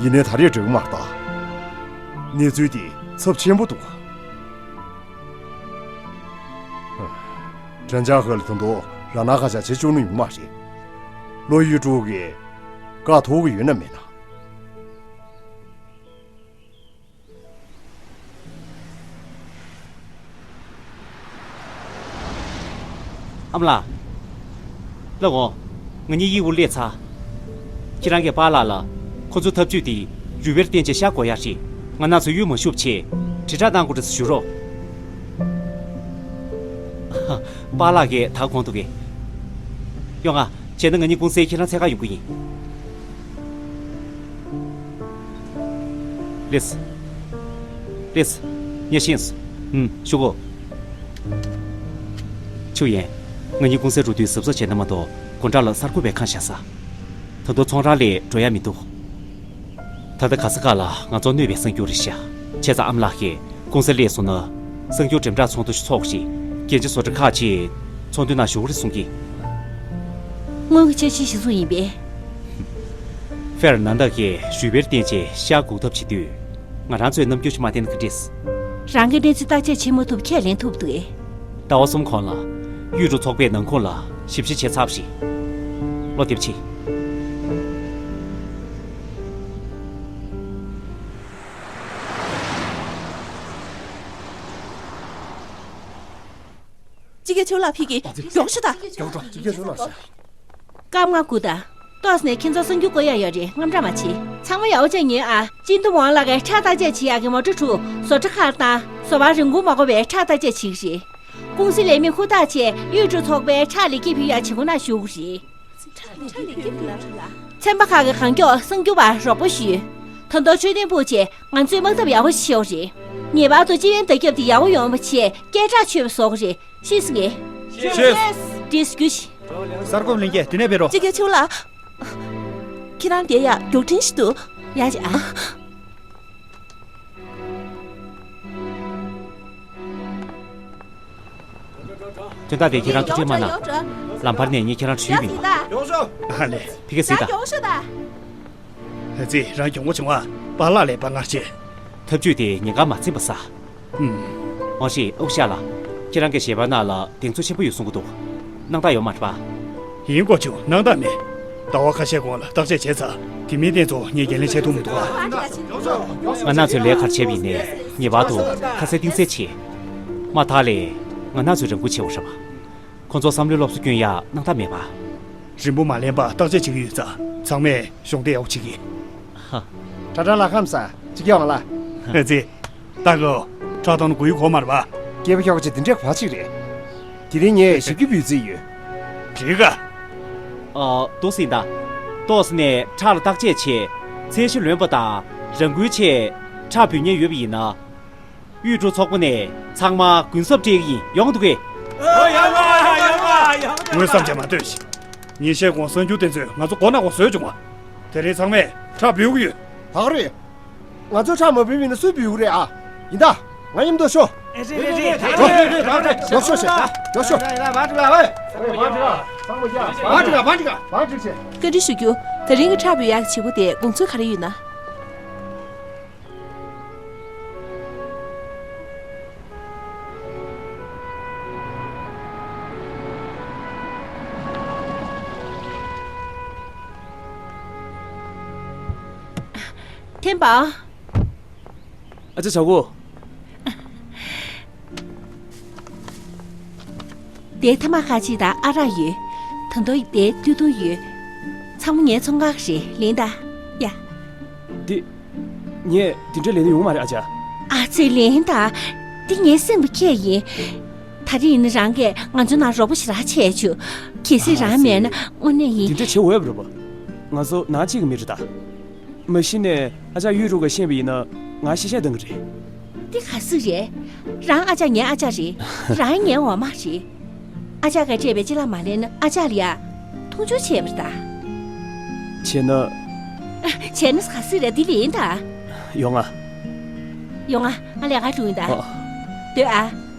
ཡིན་ནའི་ད་རེས་འགྲིག་མ་རེད་ད། གནས་ཚུལ་འདི་ཚབས་ཆེན་པོ་འདུག་ཁྲེན་ཅང་ཧེ་ལ་ད་དུང་རང་སྣང་ཁ་ཤས་བྱེད་ཆོག་ནི་ཡོད་མ་རེད། ལོ་གཡུལ་འབྲུག་གིས་བཀག་ཐུབ་ཀྱི་ཡོད་ན་མེད་ན། ཨ་མ་ལགས། ལགས་འོང་། ང་གཉིས་གཡུལ་སྒོར་སླེབས་ཚར། ཁྱེད་རང་གིས་པཱ་ལགས་ལ། ཁོ་ཚོའི་ཐབས་ཇུས་དེ་རུས་སྦལ་བསྟན་བྱས་ཤ་འགོག་ཡག་རེད། ང་རང་ཚོ་གཡུལ་མ་ཞུགས་ཆེད་དྲིལ་བསྒྲགས་གནང་དགོས་རེད་ཟེར་ཞུ་རོགས། པཱ་ལགས་ཀྱིས་ད་དགོངས་འདུག་གས། ཡོང་ང་། བྱས་ན་ང་གཉིས་ཀུང་སིར་ཁྱེད་རང་འཚོལ་ག་ཡོང་གི་ཡིན། ལེས། ལེས། ངས་ཤེས་སོང་། ཨུམ། ཞུ་གོ། ཆུ་ཡན། ང་གཉིས་ཀུང་སིར་འགྲོ་དུས་གཟབ་གཟབ་བྱས་ན་མ་གཏོགས་དགོང་དག་ལ་གསར་འགོད་པས་ཁ་བཞག་ས། ད་དུང་ཚོང་ར་ལ་འགྲོ་ཡ་མི་འདུག་ད་ལྟ་ག་ས་ག་ལ་ང་ཚོ་གནོད་པའི་གསར་འགྱུར་རེད་ཤག་བྱས་ཙང་ཨ་མ་ལགས་ཀྱིས། ཀུང་སི་སླེབས་སོང་ན། གསར་འགྱུར་འགྲེམས་ར་ཚོགས་འདུ་ཞིག་འཚོགས་ཤིག་རྒྱལ་སྤྱི་བཟོ་གྲྭ་ཁག་ཅིག་ཚོགས་འདུའི་ནང་ཞུགས་རོགས་ཟེར་གྱིས། སྔོན་གྱི་འཆར་གཞི་གཞིར་བཟུང་ཡིན་པས། ཧྥེར་ནན་ཏ་གིས་རུས་སྦལ་བསྟན་བྱས་ཤ་འགུག་ཐབས་བྱེད་དུས། ང་རང་ཚོས་རྣམ་འགྱུར་ཞིག་མ་བསྟན་ན་ག་འདྲས། རང་གི་གནས་ཚུལ་བརྟག་དཔྱད་བྱེད་མ་ཐུབ་ཁས་ལེན་ཐུབ་འདུག་གས། ཟླ་བ་གསུམ་གོང་ལ། གཡུལ་འབྲུག་ཚོགས་པས་ནང་ཁུལ་ལ་ཞིབ་བཤེར་བྱས་ཚར་བ་རེད། བློ་བདེ་པོ་བྱེད། ཅི་གེ་ཆོ་ལ་ཕི་གི་མགྱོགས་ཤོག་ད། མགྱོགས་འགྲོ། ཅི་གེ་ཆོ་ལ་ཤ། སྐར་མ་དགུ་དང་། ཏོག་ཙམ་ནས་ཁྱེད་ཚོ་གསར་འགྱུར་བཀོད་ཡག་ཡོད་རེད། དངངས་སྐྲག་མ་བྱེད། ཚང་མ་ཡག་པོ་བྱས་ཉོན་ཨ། ཅིན་ཏུ་ཝང་ལགས་ཀྱིས་ཁྲག་བརྟག་དཔྱད་བྱེད་ཡག་གི་མོ་ཊ་དྲུག་བཟོ་གྲྭ་ཁག་དང་། བཟོ་པར་རིན་གོང་མ་དགོས་པའི་ཁྲག་བརྟག་དཔྱད་བྱེད་ཀྱི་རེད། ཀུང་སི་ལས་མི་ཧུར་ཐག་བྱས་གཡུལ་འབྲུག་ཚོགས་པའི་ཁྲག་ལེགས་སྐྱེས་ཕུལ་ཡག་བྱེད་སྒོ་ནང་ཞུགས་ཀྱི་རེད། ཚན་པ་ཁག་གིས་གང་མགྱོགས་གསར་འགྱུར་པར་རོགས་པ་ཞུས། ད་དུང་འཕྲོད་བསྟེན་པུའུ་ཆེ་ང་ཚོས་དམག་འཐབ་ཡག་པོ་ཞིག་བྱེད་དགོས་རེད། ངེས་པར་དུ་སྤྱི་པའི་བརྡ་ཁྱབ་དེ་ཡག་པོ་ཡོང་བ་བྱས་སྐད་གྲགས་ཆོད་པ་བཟོ་དགོས་རེད། ཤེས་སོང་ངས། ཤེས། བྲིས་རྒྱུ་ཞིག་གསར་འགོད་ལྷན་རྒྱས་དེ་ནས་ཕེབས་རོགས། ཅི་གེ་ཆོ་ལགས། ཁྱེད་རང་དེ་ཡ་མགྱོགས་འཕྲིན་ཞིག་འདུག་ཡ་ཅི་ཨ། དོན་དག་དེ་ཁྱེད་རང་ཐུགས་ཁྲལ་མ་གནང་། ལམ་བར་ནས་ངས་ཁྱེད་རང་བྲོས་པ་ཡིན་པ། ཨ་ལེ། ཕ་གི་གཟིགས་དང་། ཨ་ཙི། རང་གྱོང་པོ་བྱུང་བ། པཱ་ལགས་ལས་པ་སྔར་བྱས། ཐབས་ཇུས་དེ་ཉེན་ཁ་མ་འཛེམས་པ་ས། ཨུམ། ཝང་ཧྲི། ཨུ་ཤ་ལགས། ཁྱེད་རང་གི་ཞལ་པར་ནང་ལ་གདེང་ཚོད་ཆེན་པོ་ཡོད་གསུང་གི་འདུག་སྣང་དག་ཡོད་མ་རེད་པ། ཡིན། ཀོ་ཅུ། སྣང་དག་མེད། ཟླ་བ་ཁ་ཤས་གོང་ལ་བརྟག་དཔྱད་བྱས་ཚར། དེ་མིན་དེ་ཚོ་ངས་འགན་ལེན་བྱེད་ཐུབ་མི་འདུག་ཨ། ང་རང་ཚོས་ལས་ཀ་བྱས་པ་ཡིན་ནའི་ངེས་པར་དུ་ཁ་གསལ་གཏིང་གསལ་བྱེད། མ་མཐའ་ལས་ང་རང་ཚོས་རང་འགུལ་ཆེ་བོ་རེད་པ། ཁོང་ཚོ་བསམ་བློའི་སློབ་གསོ་སྐྱོན་ཡག་སྣང་དག་མེད་པ། རིང་པོ་མ་ལེན་པར་བརྟག་དཔྱད་བྱེད་ཀྱི་ཡོད་ཙང་། ཚང་མས་གཞོགས་འདེགས་ཡག་པོ་བྱེད་ཀྱི། ཧ། ཁྲ་ཁྲ་ལགས། ཁམས་བཟང་། ཅིག་ཡོང་ལ། ཨ་ཙི། ད་གོ། ཁྲག་བཏང་ན་དགོས་ཡུལ་གོ་མ་རེད་པ། སྐྱེས་པ་ཁྱོ་ག་ཅིག་འདི་འདྲའི་བ་ཅིག་རེད། དེ་རིང་ངས་ཞིབ་ཀྱི་འབུལ་རྩིས་ཡོད། འགྲིག་ག། ཨ། འདུག་སེ་ཡིན་ད། ཏོག་ཙམ་ནས་ཁྲག་ལ་བརྟག་དཔྱད་བྱེད། ཚད་གཞི་ལོན་པ་དང་རང་འགུལ་ཆེ། ཁྲག་འབུལ་མཁན་ཡོད་པ་ཡིན་ན། གཡུས་འབྲུག་ཚོགས་པ་ནས་ཚང་མ་གུན་གསབ་སྤྲད་ཀྱི་ཡིན། ཡོང་འདུག་གས། ཡོང་གི་ཡོང་གི་ཡོང་གི། ངོས་བསམ་བྱས་མ་ལྟོས་ཤིག་ཉིན་ཤས་གོང་གསར་འགྱུར་དེ་ཚོས་ང་ཚོ་མགོ་ནག་པོ་བཟོས་བྱུང་བ། དེ་རིང་ཚང་མས་ཁྲག་འབུལ་གྱི་ཡོད། ད་ག་རེད། ང་ཚོས་ཁྲག་མ་འབུལ་བ་ཡིན་ན་སུས་འབུལ་གྱི་རེད་ཨ། ཡིན་ད། ང་མཉམ་དུ་ཤོག་རེད་རེད་རེད། ལོག་ཤོག་ཤོག་ལོག་ཤོག་ཤོག་ལོག་ཤོག་ཤོག་བཀའ་འདྲི་ཞུ་རྒྱུ། དེ་རིང་གི་ཁྲག་འབུལ་ཡག་གི་བྱེད་སྒོ་དེ་དགོངས་ཚུལ་ག་རེ་ཡོད་ན། ཐེན་པ། ཨ་ཅག་བྱ་གོ། དེའི་ཐ་མག་ཁ་ཅིག་དང་ཨ་རག་ཡོད། ད་དུང་དེའི་སྟོད་ཐུང་ཡོད། ཚང་མ་ངའི་ཚོང་ཁང་གི་རེད། ལེན་ད། ཡ། འདི། ངས་འདི་འདྲ་ལེན་ན་ཡོང་མ་རེད་ཨ་ཅག་ཨ་ཙི། ལེན་ད། འདི་ངའི་སེམས་པ་ཁྱེད་ཡིན། ད་རེས་ཡིན་ན་རང་གིས་ང་ཚོའི་ནང་རོགས་པ་ཞེ་དྲག་བྱས་བྱུང་། གལ་སྲིད་རང་མེད་ན་དངོས་གནས་ཡིན། འདི་འདྲ་བྱེད་འོས་པ་རེད་པ། ང་ཚོ་ནང་གཅིག་གི་མི་རེད་ད། མ་གཞི་ནས་ཨ་ཅག་གཡུ་འབྲུག་ག་ཤེས་པ་ཡིན་ན་ང་གཤེ་གཤེ་བཏང་གི་རེད། འདི་ག་ཟིག་རེད། རང་ཨ་ཅག་ངའི་ཨ་ཅག་རེད། རང་ངའི་འོག་མ་རེད། ཨ་ཅག་གིས་སྤྲད་པའི་ཅ་ལག་མ་ལེན་ན་ཨ་ཅག་ལ་ཡ་མཐོང་ཆུང་བྱས་པ་རེད་ད། བྱས་ན། བྱས་ན་ག་ཟིག་རེད། འདི་ལེན་ད། ཡོང་ང་། ཡོང་ང་། ང་ལས་ཀ་འགྲོ་ཡིན་ད། ཨ། སྡོད་ཨ།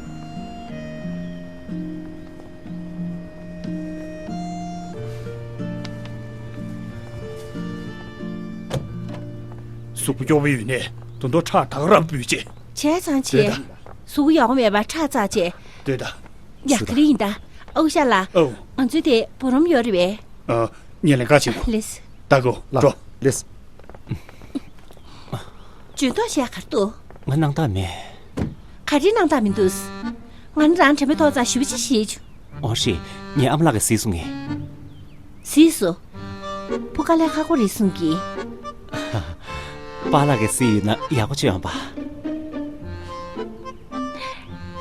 གཟུགས་པོ་སྐྱོ་བོ་ཡོད་ནས་ད་དུང་ཁྲག་ད་ག་རང་འབུལ་བྱེད། བྱས་ཙང་བྱས། སྡོད་ད། གཟུགས་པོ་ཡག་པོ་མེད་པར་ཁྲག་བཙགས་བྱས། སྡོད་ད། ཡ། ག་རེ་ཡིན་ད། ཨོ་ཤ་ལགས། ཨོ། ང་ཚོའི་དེ་བུ་རམ་ཡོད་རེད་པས། ཨ། ངས་ལེན་ག་བྱེད་དགོས། ལེས། ད་གོ། ལགས། འགྲོ། ལེས། ཇུས་གཏོགས་བྱས་ག་རེ་འདུག་ང་སྣང་དག་མེད། ག་རེ་སྣང་དག་མི་འདུག་ང་ནི་རང་དྲན་པ་ཐོག་ཙམ་ཞུ་བ་ཅིག་བྱེད་བྱུང་། ཨོ་ཧྲི། ངའི་ཨ་མ་ལགས་ཀྱིས་གཟིགས་སོང་ངས། གཟིགས་སོང་། ཕུ་དཀའ་ལས་ཁག་པོ་རེད་གསུང་གི། པཱ་ལགས་ཀྱིས་གཟིགས་ཡོད་ན་ཡག་པོ་བྱུང་ཡོང་པ།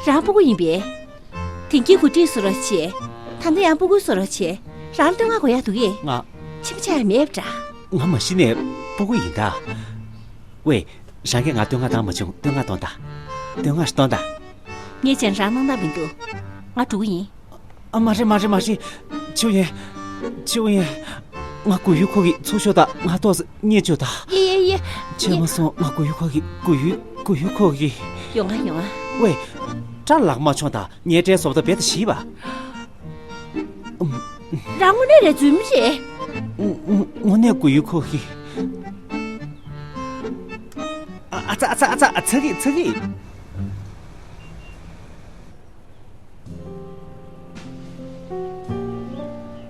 རང་ཕྲུ་གུ་ཡིན་པས། དེང་གི་གོ་སྒྲིག་བཟོ་རོགས་བྱེད། ད་ལྟ་ཡང་ཕྲུ་གུ་བཟོ་རོགས་བྱེད། རང་ལ་བསྟོད་བསྔགས་དགོས་ཡག་འདུག་གས། ང་། ཕྱི་མ་ཆ་ཡ་མེད་པ་འདྲ། ང་མ་གཞི་ནས་ཕྲུ་གུ་ཡིན་ད། ཝེ། རང་གིས་ང་བསྟོད་བསྔགས་བཏང་མ་བྱུང་། བསྟོད་བསྔགས་གཏོང་ད། བསྟོད་བསྔགས་ཤིག་གཏོང་ད། ངས་ཀྱང་རང་སྣང་དག་མི་འདུག་ང་ཕྲུ་གུ་ཡིན། ཨ། མ་རེད་མ་རེད་མ་རེད། ཆུ་ཡན། ཆུ་ཡན། ང་གུ་ཡུ་ཁོ་གི་ཚུར་ཤོག་ད། ང་ཏོག་ཙམ་རྙེད་བཅུག་ད། ཡེ་ཡེ་ཡེ། ཆེ་མ་སོང་། ང་གུ་ཡུ་ཁོ་གི། གུ་ཡུ། གུ་ཡུ་ཁོ་གི། ཡོང་ང་ཡོང་ང་། ཝེ། སྐྲ་ལག་མ་མཆོང་ད། ངའི་སྐྲའི་བཟོ་ལྟ་རྦད་དེ་ཞིག་པ། རང་དངོས་གནས་རེད། རྫུན་མ་རེད། དངོས་གནས་གུ་ཡུ་ཁོ་གི། ཨ་ཨ་ཙ་ཨ་ཙ་ཨ་ཙ། ཨ། ཚ་གི་ཚ་གི།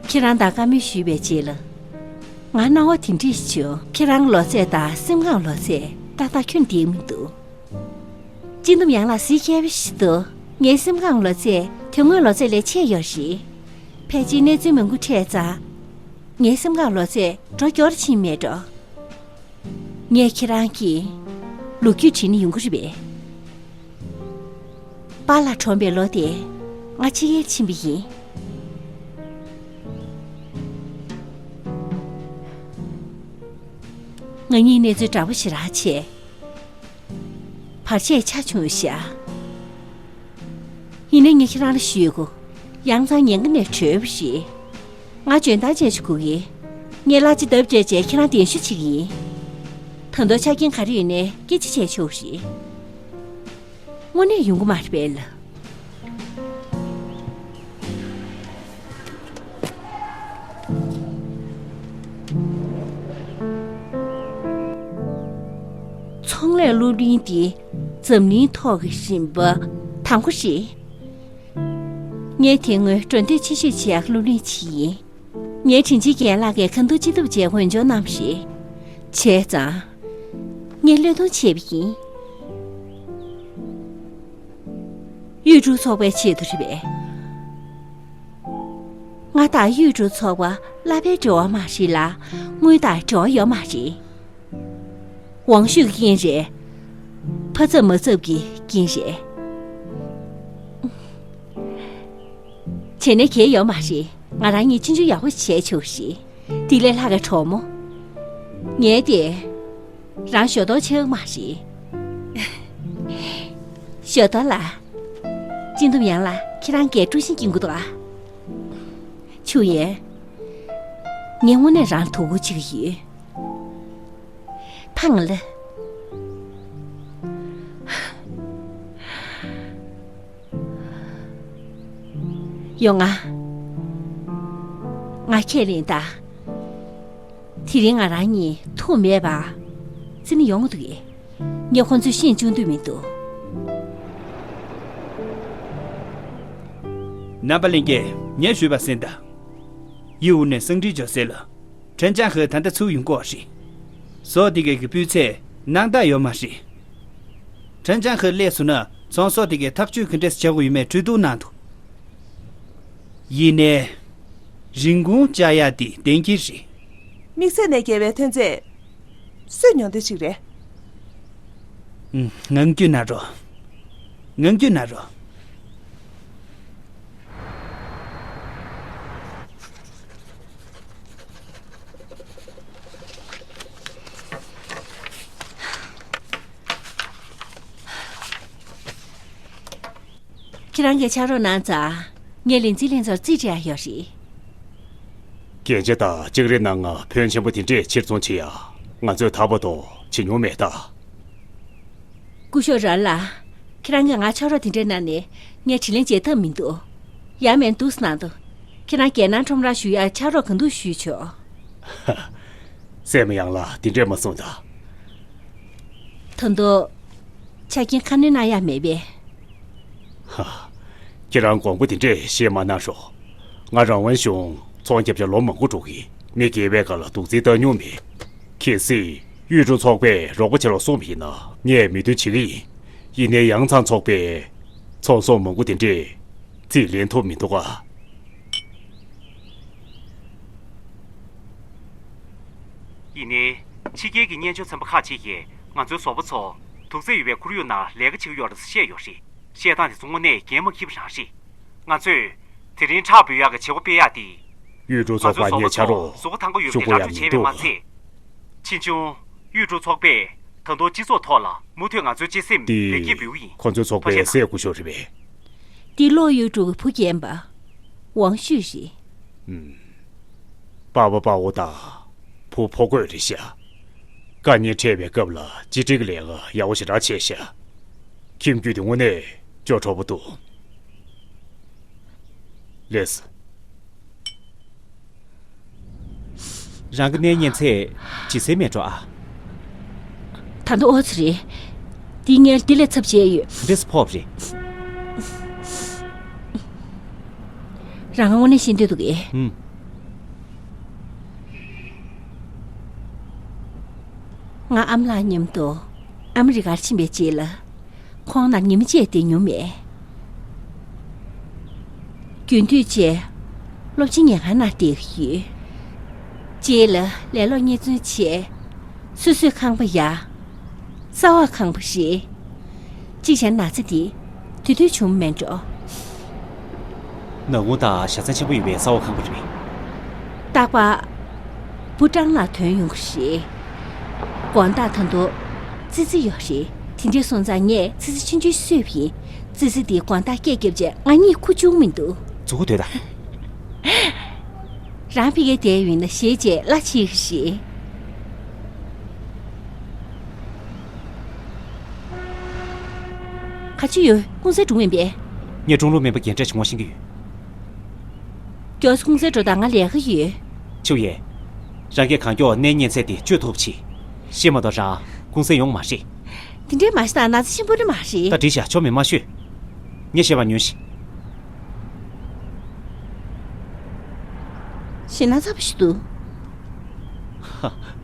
ཁྱེད་རང་དང་བཀའ་མོལ་ཞུས་པའི་རྗེས་ལ། ང་སྣང་བ་དེ་འདྲ་ཞིག་བྱུང་། ཁྱེད་རང་ལོ་ཚད་དང་སེམས་ཁམས་ལོ་ཚད་ཏག་ཏག་ཁྱོན་བསྡད་མི་འདུག་སྤྱི་འདོམས་ཡང་ལགས་གཟི་མཁས་པ་ཞིག་འདུག་ངའི་སེམས་ཁམས་ལོ་ཚད་དོན་དངོས་ལོ་ཚད་ལས་ཆེ་ཡོད་རེད། ཕལ་ཆེར་གནས་ཚུལ་མང་པོ་འཕྲད་ཙང་། ངའི་སེམས་ཁམས་ལོ་ཚད་འགྲོ་མགྱོགས་ཕྱིན་མེད་འགྲོ། ངས་ཁྱེད་རང་གི་ལོ་རྒྱུས་དྲིས་ན་ཡོང་གི་རེད་པས། པཱ་ལགས་གྲོངས་པའི་ལོ་དེ་ང་ཕྱི་རྒྱལ་ཕྱིན་པ་ཡིན། ང་གཉིས་གནས་ཚུལ་འདྲ་པོ་ཞེ་དྲག་བྱས། བར་ཆད་ཆེ་བྱུང་ཤག་ཡིན་ནའི་ངས་ཁྱེད་རང་ལ་ཞུ་དགོས། ཡང་ཚང་ཉེན་ཁ་ནས་གྲོལ་བ་རེད། ང་འཇོན་ཐང་ཅན་ཞིག་དགོས་ཀྱི། ངས་གླ་ཆ་ལྡབ་བརྒྱ་བྱས་ཁྱེད་རང་གདན་ཞུ་བྱེད་ཀྱི་ཡིན། ད་དུང་ཆ་རྐྱེན་ག་རེ་ཡོད་ནའི་སྐད་ཆ་བྱས་ཆོག་རེད། དངོས་གནས་ཡོང་གི་མ་རེད་པས་ལ། ཚོང་ལས་སློབ་གླིང་འདི་འཛམ་གླིང་ཐོག་གི་རིམ་པ་དང་པོ་རེད། ངས་དེ་སྔོན་འགྲོ་སྡོད་ཆེ་ཤོས་བྱེད་ཡག་སློབ་གླིང་ཅིག་ཡིན། ངའི་དྲིན་ཆེན་རྒན་ལགས་ཀྱིས་ཁ་འཐོར་ཅི་ཐུབ་བྱས་འོས་སྦྱོར་གནང་བ་རེད། བྱས་ཙང་། ངས་བློས་གཏོང་བྱས་པ་ཡིན། གཡུས་འབྲུག་ཚོགས་པའི་ཆེད་དུ་རེད་པས། ང་དང་གཡུས་འབྲུག་ཚོགས་པ་བླ་བའི་འབྲེལ་བ་མ་རེད་ལ། དངུལ་དང་འབྲེལ་བ་ཡོད་མ་རེད། ཝང་ཤུས་ཀྱི་རྐྱེན་རེད། ཕ་ཚབ་མ་ཚབ་ཀྱི་རྐྱེན་རེད། བྱས་ན་གལ་ཡོད་མ་རེད། ང་རང་གཉིས་ཆུང་ཆུང་ཡག་པོ་བྱས་ཆོག་རེད། དེ་ལས་ལྷག་ག་གྲོགས་མོ། ངས་དེ། རང་ཞོ་ཏོག་ཆགས་མ་རེད། ཞོ་ཏོག་ལ། སྤྱི་འདོམས་ཡང་ལ་ཁྱེད་རང་གས་དཀྲུག་ཤིང་སྐྱིན་གུ་དོ་ཨ། ཆུ་ཡན། ངས་དངོས་གནས་རང་དོ་ཁུར་བྱེད་ཀྱི་ཡོད། ཕངས་ལ། ཡོང་ང་། ང་ཁས་ལེན་ད། དེ་རིང་ང་རང་གཉིས་ཐུག་མེད་པ། རྩི་ནི་ཡོང་གི་འདུག་གས། ངས་ཁོང་ཚོས་ཤེས་བཅུག་འདོད་མི་འདུག། རྣམ་པ་ལྷན་རྒྱས། ངས་ཞུས་པ་གསན་དང་། ཡིའུ་ནས་སང་ཀྲི་ཇོ་སེ་ལ། ཁྲེན་ཅང་ཧེ་ད་ལྟ་ཚུར་ཡོང་གི་ཡོད་རེད། ཟོག་དེ་གའི་གི་སྤུས་ཚད་སྣང་དག་ཡོད་མ་རེད། ཁྲེན་ཅང་ཧེ་སླེབས་སོང་ན་ཚོང་ཟོག་དེ་གའི་ཐག་གཅོད་ག་འདྲས་བྱ་དགོས་ཡོད་མེད་གྲོས་བསྡུར་གནང་འདུག། ཡིན་ནའི། རིན་གོང་བཅག་ཡག་དེ་གཏན་འཁེལ་རེད། དམིགས་བསལ་ནས་རྒྱལ་བའི་ཐོན་རྫས། སུས་ཉོ་འདོད་ཅིག་རེད། ངང་རྒྱུད་ན་རོ། ངང་རྒྱུད་ན་རོ། ཁྱེད་རང་གིས་ཕྱག་རོགས་གནང་ཙང་། ངས་ལིན་ཙི་ལིན་ཚོར་རྩིས་སྤྲད་ཡག་ཡོད་རེད། རྒྱན་ཆ་དང་ལྕགས་རིའི་ནང་ང་ཕོན་ཆེན་པོ་དེ་འདྲས་ཕྱིར་ཚོང་བྱེད་ཡག་ང་ཚོས་ཐར་པ་དོ་བྱེད་མྱོང་མེད་ད། སྐུ་ཞབས་རན་ལགས། ཁྱེད་རང་གིས་ང་ཕྱག་རོགས་དེ་འདྲས་གནང་ནས་ངས་དྲིན་ལན་འཇལ་ཐབས་མི་འདུག། ཡང་མིན་འདུག་གནང་དོ། ཁྱེད་རང་རྒྱལ་ནང་ཁྲོམ་རར་ཞུགས་ཡག་ཕྱག་རོགས་གང་ཐུབ་ཞུས་ཆོག། སྲས་མོ་ཡང་ལ་དེ་འདྲས་མ་གསུངས་ད། ད་དུང་། ཆ་རྐྱེན་ཁ་སྣོན་གནང་ཡག་མེད་པས། ཧ། ཁྱེད་རང་དགོངས་པ་དེ་འདྲས་བཞེས་མ་གནང་རོགས། ང་རང་དབང་གཞུང་ཚོང་རྒྱབ་བྱ་ལོ་མང་པོ་འགྲོ་གི། མི་སྒེར་བའི་སྒང་ལ་སྡུག་རྩིས་བཏང་མྱོང་མེད། གལ་སྲིད་གཡུས་འབྲུག་ཚོགས་པས་རོགས་པ་བྱེད་རོགས་གསུངས་པ་ཡིན་ན་ངས་མོས་མཐུན་བྱེད་ཀྱི་ཡིན། ཡིན་ནའི་ཡང་ཚང་ཚོགས་པས་ཚོང་ཟོག་མང་པོ་དེ་འདྲས་རྩིས་ལེན་ཐུབ་མི་འདུག་ག། ཡིན་ནའི། ཕྱི་རྒྱལ་གྱི་སྨྱན་སྦྱོར་ཚན་པ་ཁག་ཅིག་གིས་ང་ཚོའི་བཟོ་པ་ཚོ་དུག་རྫས་ཡོད་པའི་ཁོར་ཡུག་ནང་ལས་ཀ་བྱེད་ཀྱི་ཡོད་རེད་ཟེར་བཤད་ཡོད་རེད། བཤད་སྟངས་དེ་ཚོ་དངོས་གནས་འགན་མ་འཁྱེར་བ་རང་རེད། ང་ཚོས་དེ་རིང་ཁྲག་འབུལ་ཡག་གི་བྱེད་སྒོ་སྤེལ་ཡག་དེ། གཡུས་འབྲུག་ང་ཚོའི་ཚོགས་པ་བཟོ་པ་ངས་ཆ་ཚོ་རོགས་གཟུགས་པོ་ཐང་པོ་ཡོད་པའི་ཞུ་དགོས་ལྟ་ཡག་སྤྲོད་མི་བྱས་པས་མ་འདུག་ཚད། ཕྱིས་འབྱུང་། གཡུས་འབྲུག་ཚོགས་པས་ད་དུང་སྤྱི་ཚོགས་ཐོག་ལ་མུ་མཐུད་ང་ཚོའི་གཅེས་སེམས་འདི་ལེགས་སྐྱེས་འབུལ་གྱི་ཡིན། ཁོ་ཚོའི་ཚོགས་ཐུགས་རྗེ་པའི་གནང་། སྲས་སྐུ་ཞབས་རེད་པས། འདི་ལོག་གཡུས་འབྲུག་གི་བུ་རྒན་པ། ཝང་ཤུས་རེད། ཨུམ། པ་ཕ་དཔའ་བོ་དང་བུ་ཕོ་རྒོད་རེད་ཤག། དཀའ་ངལ་འཕྲད་པའི་སྐབས་ལ་གཅེས་སྤྲས་ཀྱི་ལས་ཀ་ཡག་པོ་ཞེ་དྲག་བྱས་ཤག། ཁྱིམ་རྒྱུད་དེ་དངོས་གནས་སྐྱོ་གྲོགས་པོ་འདུག། ལགས་སོ། རང་གི་གནས་ཉན་ཚད་ཇི་སྲིད་མེད་འགྲོ་ཨ། ད་དུང་ཨོ་ཙི་རེད། འདི་ངས་འདི་ལས་ཚབ་བྱས་ཡོད། འདི་སུ་ཕོབ་རེད། རང་དངོས་གནས་ཤེས་འདོད་འདུག་གས། ཧུམ། ང་ཨ་མ་ལགས་མཉམ་དུ་ཨ་མི་རི་ཀར་ཕྱིན་པའི་རྗེས་ལ། ཁོང་ནང་ཉི་མ་གཅིག་བསྡད་མྱོང་མེད། རྒྱུན་མཐུད་བྱས། སློབ་ཆེན་ཉལ་ཁང་ནང་བསྡད་ཀྱི་ཡོད། རྗེས་ལ་ལས་སློབ་གཉེར་འཚོལ་བྱས། སོ་སོའི་ཁང་པ་ཡ། གསར་བ་ཁང་པ་རེད། གཅིག་བྱས་ན་ན་ཚ་འདི་དུས་དུས་བྱུང་མེད་འགྲོ། ནག་ཁུང་དང་བཞའ་ཚན་ཆེན་པོ་ཡོད་པའི་གསར་བ་ཁང་པ་རེད། རྟག་པར་བུ་སྤྲང་ལ་ཐོན་ཡོང་གི་རེད། དགོང་དག་ད་དུང་ཙི་ཙི་ཡོད་རེད། དེ་འདྲ་སོང་ཙང་ངས་ཙི་ཙི་ཆུང་ཆུང་གསོས་པ་ཡིན། ཙི་ཙི་དེས་དགོང་དག་སྐད་བརྒྱབ་རྗེས་ང་གཉིད་ཁུག་བཅུག་མི་འདུག། མཛུབ་གུ་དོད་དང་། རང་ཕ་གིར་བསྡད་ཡོད་ན་ཞེད་བྱས་གླ་བྱེད་ཀྱི་རེད། ག་ཅི་ཡོད། ཀུང་སི་སྒྲུང་མིན་པས། ངས་ཀྲུང་ལུགས་སྨན་པ་རྒན་གྲས་ཅིག་ངོ་ཤེས་ཀྱི་ཡོད། མགྱོགས་སུ་ཀུང་སི་འགྲོ་དང་། ང་ལས་ཀ་ཡོད། ཆུ་ཡེ། རང་གིས་གང་མགྱོགས་ནད་རྙེད་ཚད་དེ་བཅོས་ཐུབ་ཅིག་ཤེས་མ་གཏོགས་རང་ཀུང་སི་ཡོང་མ་རེད། དེ་འདྲའི་མ་ཤེས་དང་། ན་ཚ་ཆེན་པོ་རེད་མ་རེད། ད་འགྲིག་ཤག་ཆོ་མེད་མ་ཤོད། ངས་བཤད་པ་ཉོན་ཞིག་ཞེད་སྣང་ཚ་པོ་ཞིག་འདུག་ཧ།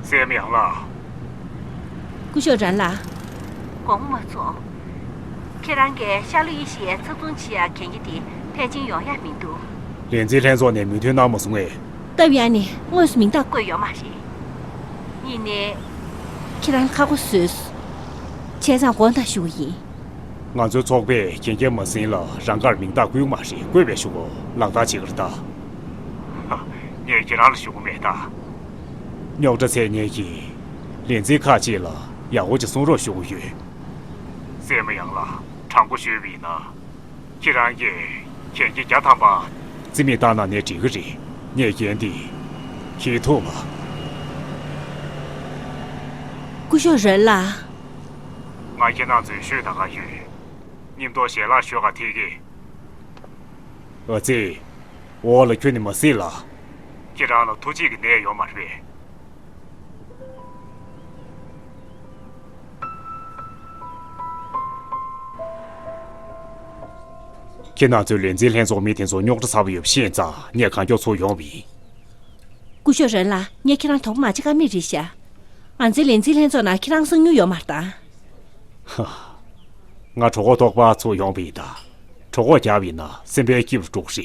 སྲས་མོ་ཡང་ལགས། སྐུ་ཞབས་རན་ལགས། དགོངས་པ་མ་ཚོམས། ཁྱེད་རང་གིས་ཤར་ལུགས་དབྱེ་ཞིབ་ཚགས་ཚུད་བྱེད་ཡག་གན་རྒྱ་དེ་ཕལ་ཆེར་ཡོང་ཡག་མི་འདུག་ལས་འཛིན་ལྷན་ཚོགས་ནས་མོས་མཐུན་གནང་མ་སོང་ངས། སྟབས་ཡག་ནས་དངོས་སུ་མིང་རྟགས་བཀོད་ཡོད་མ་རེད། གཉིས་ནས། ཁྱེད་རང་ཁག་པོ་བཟོས། བྱས་ཙང་དགོངས་དག་ཞུ་གི་ཡིན། ང་ཚོའི་ཚོགས་པས་གན་རྒྱ་མ་ཟིན་ལ་རང་དགར་མིང་རྟགས་བཀོད་མ་རེད། བཀོད་པའི་གཞུག་གུ་ལག་བསྟར་བྱེད་ཀྱི་རེད་ད། ཧ། ངས་ཁྱེད་རང་ལ་ཞུ་གི་མེད་ད། རྙོག་དྲ་སེལ་མཁན་གྱི་ལས་འཛིན་ཁག་ཅིག་ལ་ཡག་པོ་ཅིག་གསུང་རོགས་ཞུ་གི་ཡོད། སྲས་མོ་ཡང་ལགས། དྲང་པོ་ཤོད་པ་ཡིན་ན། ཁྱེད་རང་གིས་གན་རྒྱ་བརྒྱ་ཐམ་པ་རྩིས་མེད་བཏང་གནང་ནའི་འགྲིག་གི་རེད། ངས་འགན་འདི་འཁྱེར་ཐུབ་པ། སྐུ་ཞབས་རན་ལགས། ང་ཁྱེད་རང་ཚོའི་ཤོད་ད་ག་ཡོད། མཉམ་དུ་ཞལ་ལག་ཞུ་ག་ཐད་ཀྱི། ཨ་ཙི། འོག་ལ་ཁྱོན་ནས་མ་གཟིགས་ལ། ཁྱེད་རང་ལ་ཐུགས་དཔྱད་ཀྱི་གནས་ཡོད་མ་རེད་པས། ཁྱེད་རང་ཚོའི་ལས་འཛིན་ལྷན་ཚོགས་མི་དེ་ཚོ་རྙོག་དྲ་ཚ་པོ་ཡོད་པ་ཤེས་ཙང་། ངས་གང་མགྱོགས་ཚུར་ཡོང་བ་ཡིན། སྐུ་ཞབས་རན་ལགས། ངས་ཁྱེད་རང་དོགས་པ་མ་བྱེད་ཀ་མེད་རེད་ཤག་ང་ཚོའི་ལས་འཛིན་ལྷན་ཚོགས་ནང་ཁྱེད་རང་གསང་མྱུལ་ཡོད་མ་རེད་ད། ཧ། ང་གྲོད་ཁོག་ལྟོགས་པ་ཚུར་ཡོང་བ་ཡིན་ད། གྲོད་ཁོག་བརྒྱབ་ཡིན་ན་སེམས་པའི་སྐྱིད་པོ་འགྲོ་གི་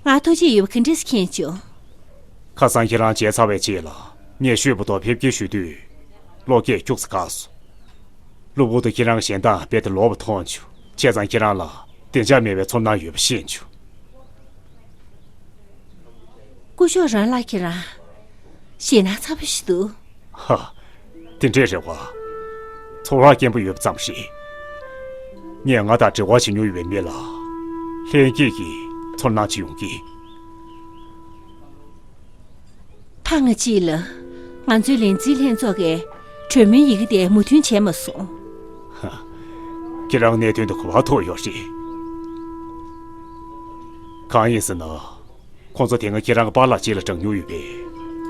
རེད། ང་ཐུགས་རྗེ་ཡོད་པ་ག་འདྲས་མཁྱེན་བྱུང་། ཁ་སང་ཁྱེད་རང་བརྗེད་ཚར་བའི་རྗེས་ལ་ངས་ཤོད་པ་དང་ཕེབས་སྐྱེལ་ཞུ་དུས། བློ་སྐྱེད་ཁྱུག་ཙམ་འགགས་སོང་། གློ་བུར་དུ་ཁྱེད་རང་གི་ཞལ་མདངས་རྦད་དེ་ལོག་པ་མཐོང་བྱུང་། བྱས་ཙང་ཁྱེད་རང་ལ་བདེ་འཇགས་མེད་པའི་ཚོར་སྣང་ཡོད་པ་ཤེས་བྱུང་། སྐུ་ཞབས་རན་ལགས། ཁྱེད་རང་ཞེད་སྣང་ཚ་པོ་ཞིག་འདུག་ཧ། དེ་འདྲས་རེད་བ། ཚོར་བ་སྐྱེན་པོ་ཡོད་པ་ཙམ་རེད། ངས་ང་དང་འབྲེལ་བ་བྱེད་མྱོང་ཡོད་པའི་མི་ལ་ལྷན་སྐྱེས་ཀྱི་ཚོར་སྣང་ཅིག་ཡོང་གི། ཐེངས་གཅིག་ལ་ང་ཚོའི་ལས་འཛིན་ལྷན་ཚོགས་ཀྱིས་གྲོས་མོལ་ཡི་གེ་དེ་མོས་མཐུན་བྱས་མ་སོང་། ཧ། ཁྱེད་རང་གནད་དོན་དེ་གོ་བ་ཐོབ་ཡོད་རེད། གང་ཡིན་ཟེར་ན། ཁོང་ཚོ་དེ་སྔ་ཁྱེད་རང་གི་པཱ་ལགས་རྗེས་ལ་འབྲངས་མྱོང་ཡོད་པའི་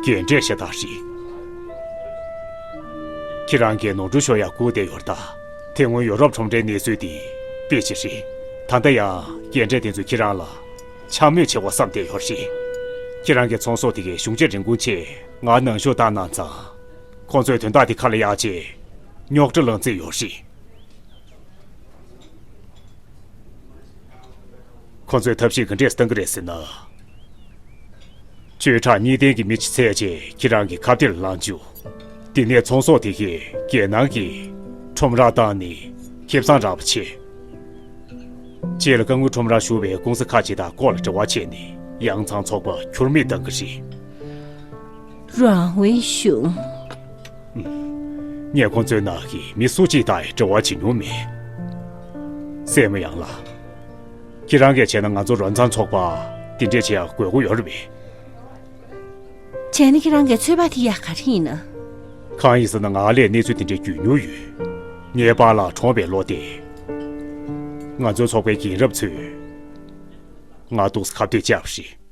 རྒན་གྲས་ཤ་སྟག་རེད། ཁྱེད་རང་གིས་ནོར་འཁྲུལ་ཤོར་ཡག་སྒུག་བསྡད་ཡོད་རེད་ད། དེ་སྔོན་ཡོ་རོབ་ཁྲོམ་རའི་གནས་ཚུལ་དེ་དཔེ་ཅིག་རེད། ད་ལྟ་ཡང་རྒན་གྲས་དེ་ཚོས་ཁྱེད་རང་ལ་འཕྱ་སྨོད་བྱེད་དགོས་བསམ་བསྡད་ཡོད་རེད། ཁྱེད་རང་གི་ཚོང་ཟོག་དེ་གའི་གཞུང་བཅད་རིན་གོང་ཆེད་ང་ནང་ཞུགས་བཏང་གནང་ཙང་། ཁོང་ཚོས་དོན་དག་དེ་ཁ་ལ་གཡར་རྗེས་རྙོག་དྲ་ལངས་རྩིས་ཡོད་རེད། ཁོ་ཚོས་ཐབས་ཤེས་ག་འདྲས་བཏང་གི་རེད་ཟེར་ན། བཅད་ཁྲ་གཉིས་ལྡན་གྱི་མི་ཅིག་བཙལ་རྗེས་ཁྱེད་རང་གི་ཁ་གཏད་ལ་ལངས་བཅུག་དེ་ནས་ཚོང་ཟོག་དེ་གས་རྒྱལ་ནང་གི་ཁྲོམ་རར་བཏང་ནས་ཁེ་བཟང་རག་པ་བྱས། རྗེས་ལ་ཀ་དངུལ་ཁྲོམ་རར་ཞུགས་པའི་ཀུང་སི་ཁག་ཅིག་དང་ལྐོག་ལ་འབྲེལ་བ་བྱས་ནས་ཡང་ཚང་ཚོགས་པ་ཁྱུར་མིད་བཏང་གི་རེད། རང་ཝེ་ཞུང་། ངས་ཁོ་ཚོའི་ནང་གི་མི་སུ་གཅིག་དང་འབྲེལ་བ་བྱེད་མྱོང་མེད། སྲས་མོ་ཡང་ལགས། ཁྱེད་རང་གིས་བྱས་ན་ང་ཚོ་རོན་ཚང་ཚོགས་པ་དེ་འདྲས་བྱེད་ཡག་དགོས་མཁོ་ཡོད་རེད་པས། བྱས་ན་ཁྱེད་རང་གིས་ཚོད་དཔག་ཐིག་ཡག་ག་རེ་ཡིན་ན། གང་ཡིན་ཟེར་ན་ང་ལས་གནས་ཚུལ་དེ་འདྲས་བརྒྱུད་མྱོང་ཡོད། ངའི་པཱ་ལགས་གྲོངས་པའི་ལོ་དེ། ང་ཚོའི་ཚོགས་པའི་རྒན་རབས་ཚོས་ང་ཏོག་ཙམ་ཁ་གཏད་བཅག་པ་རེད།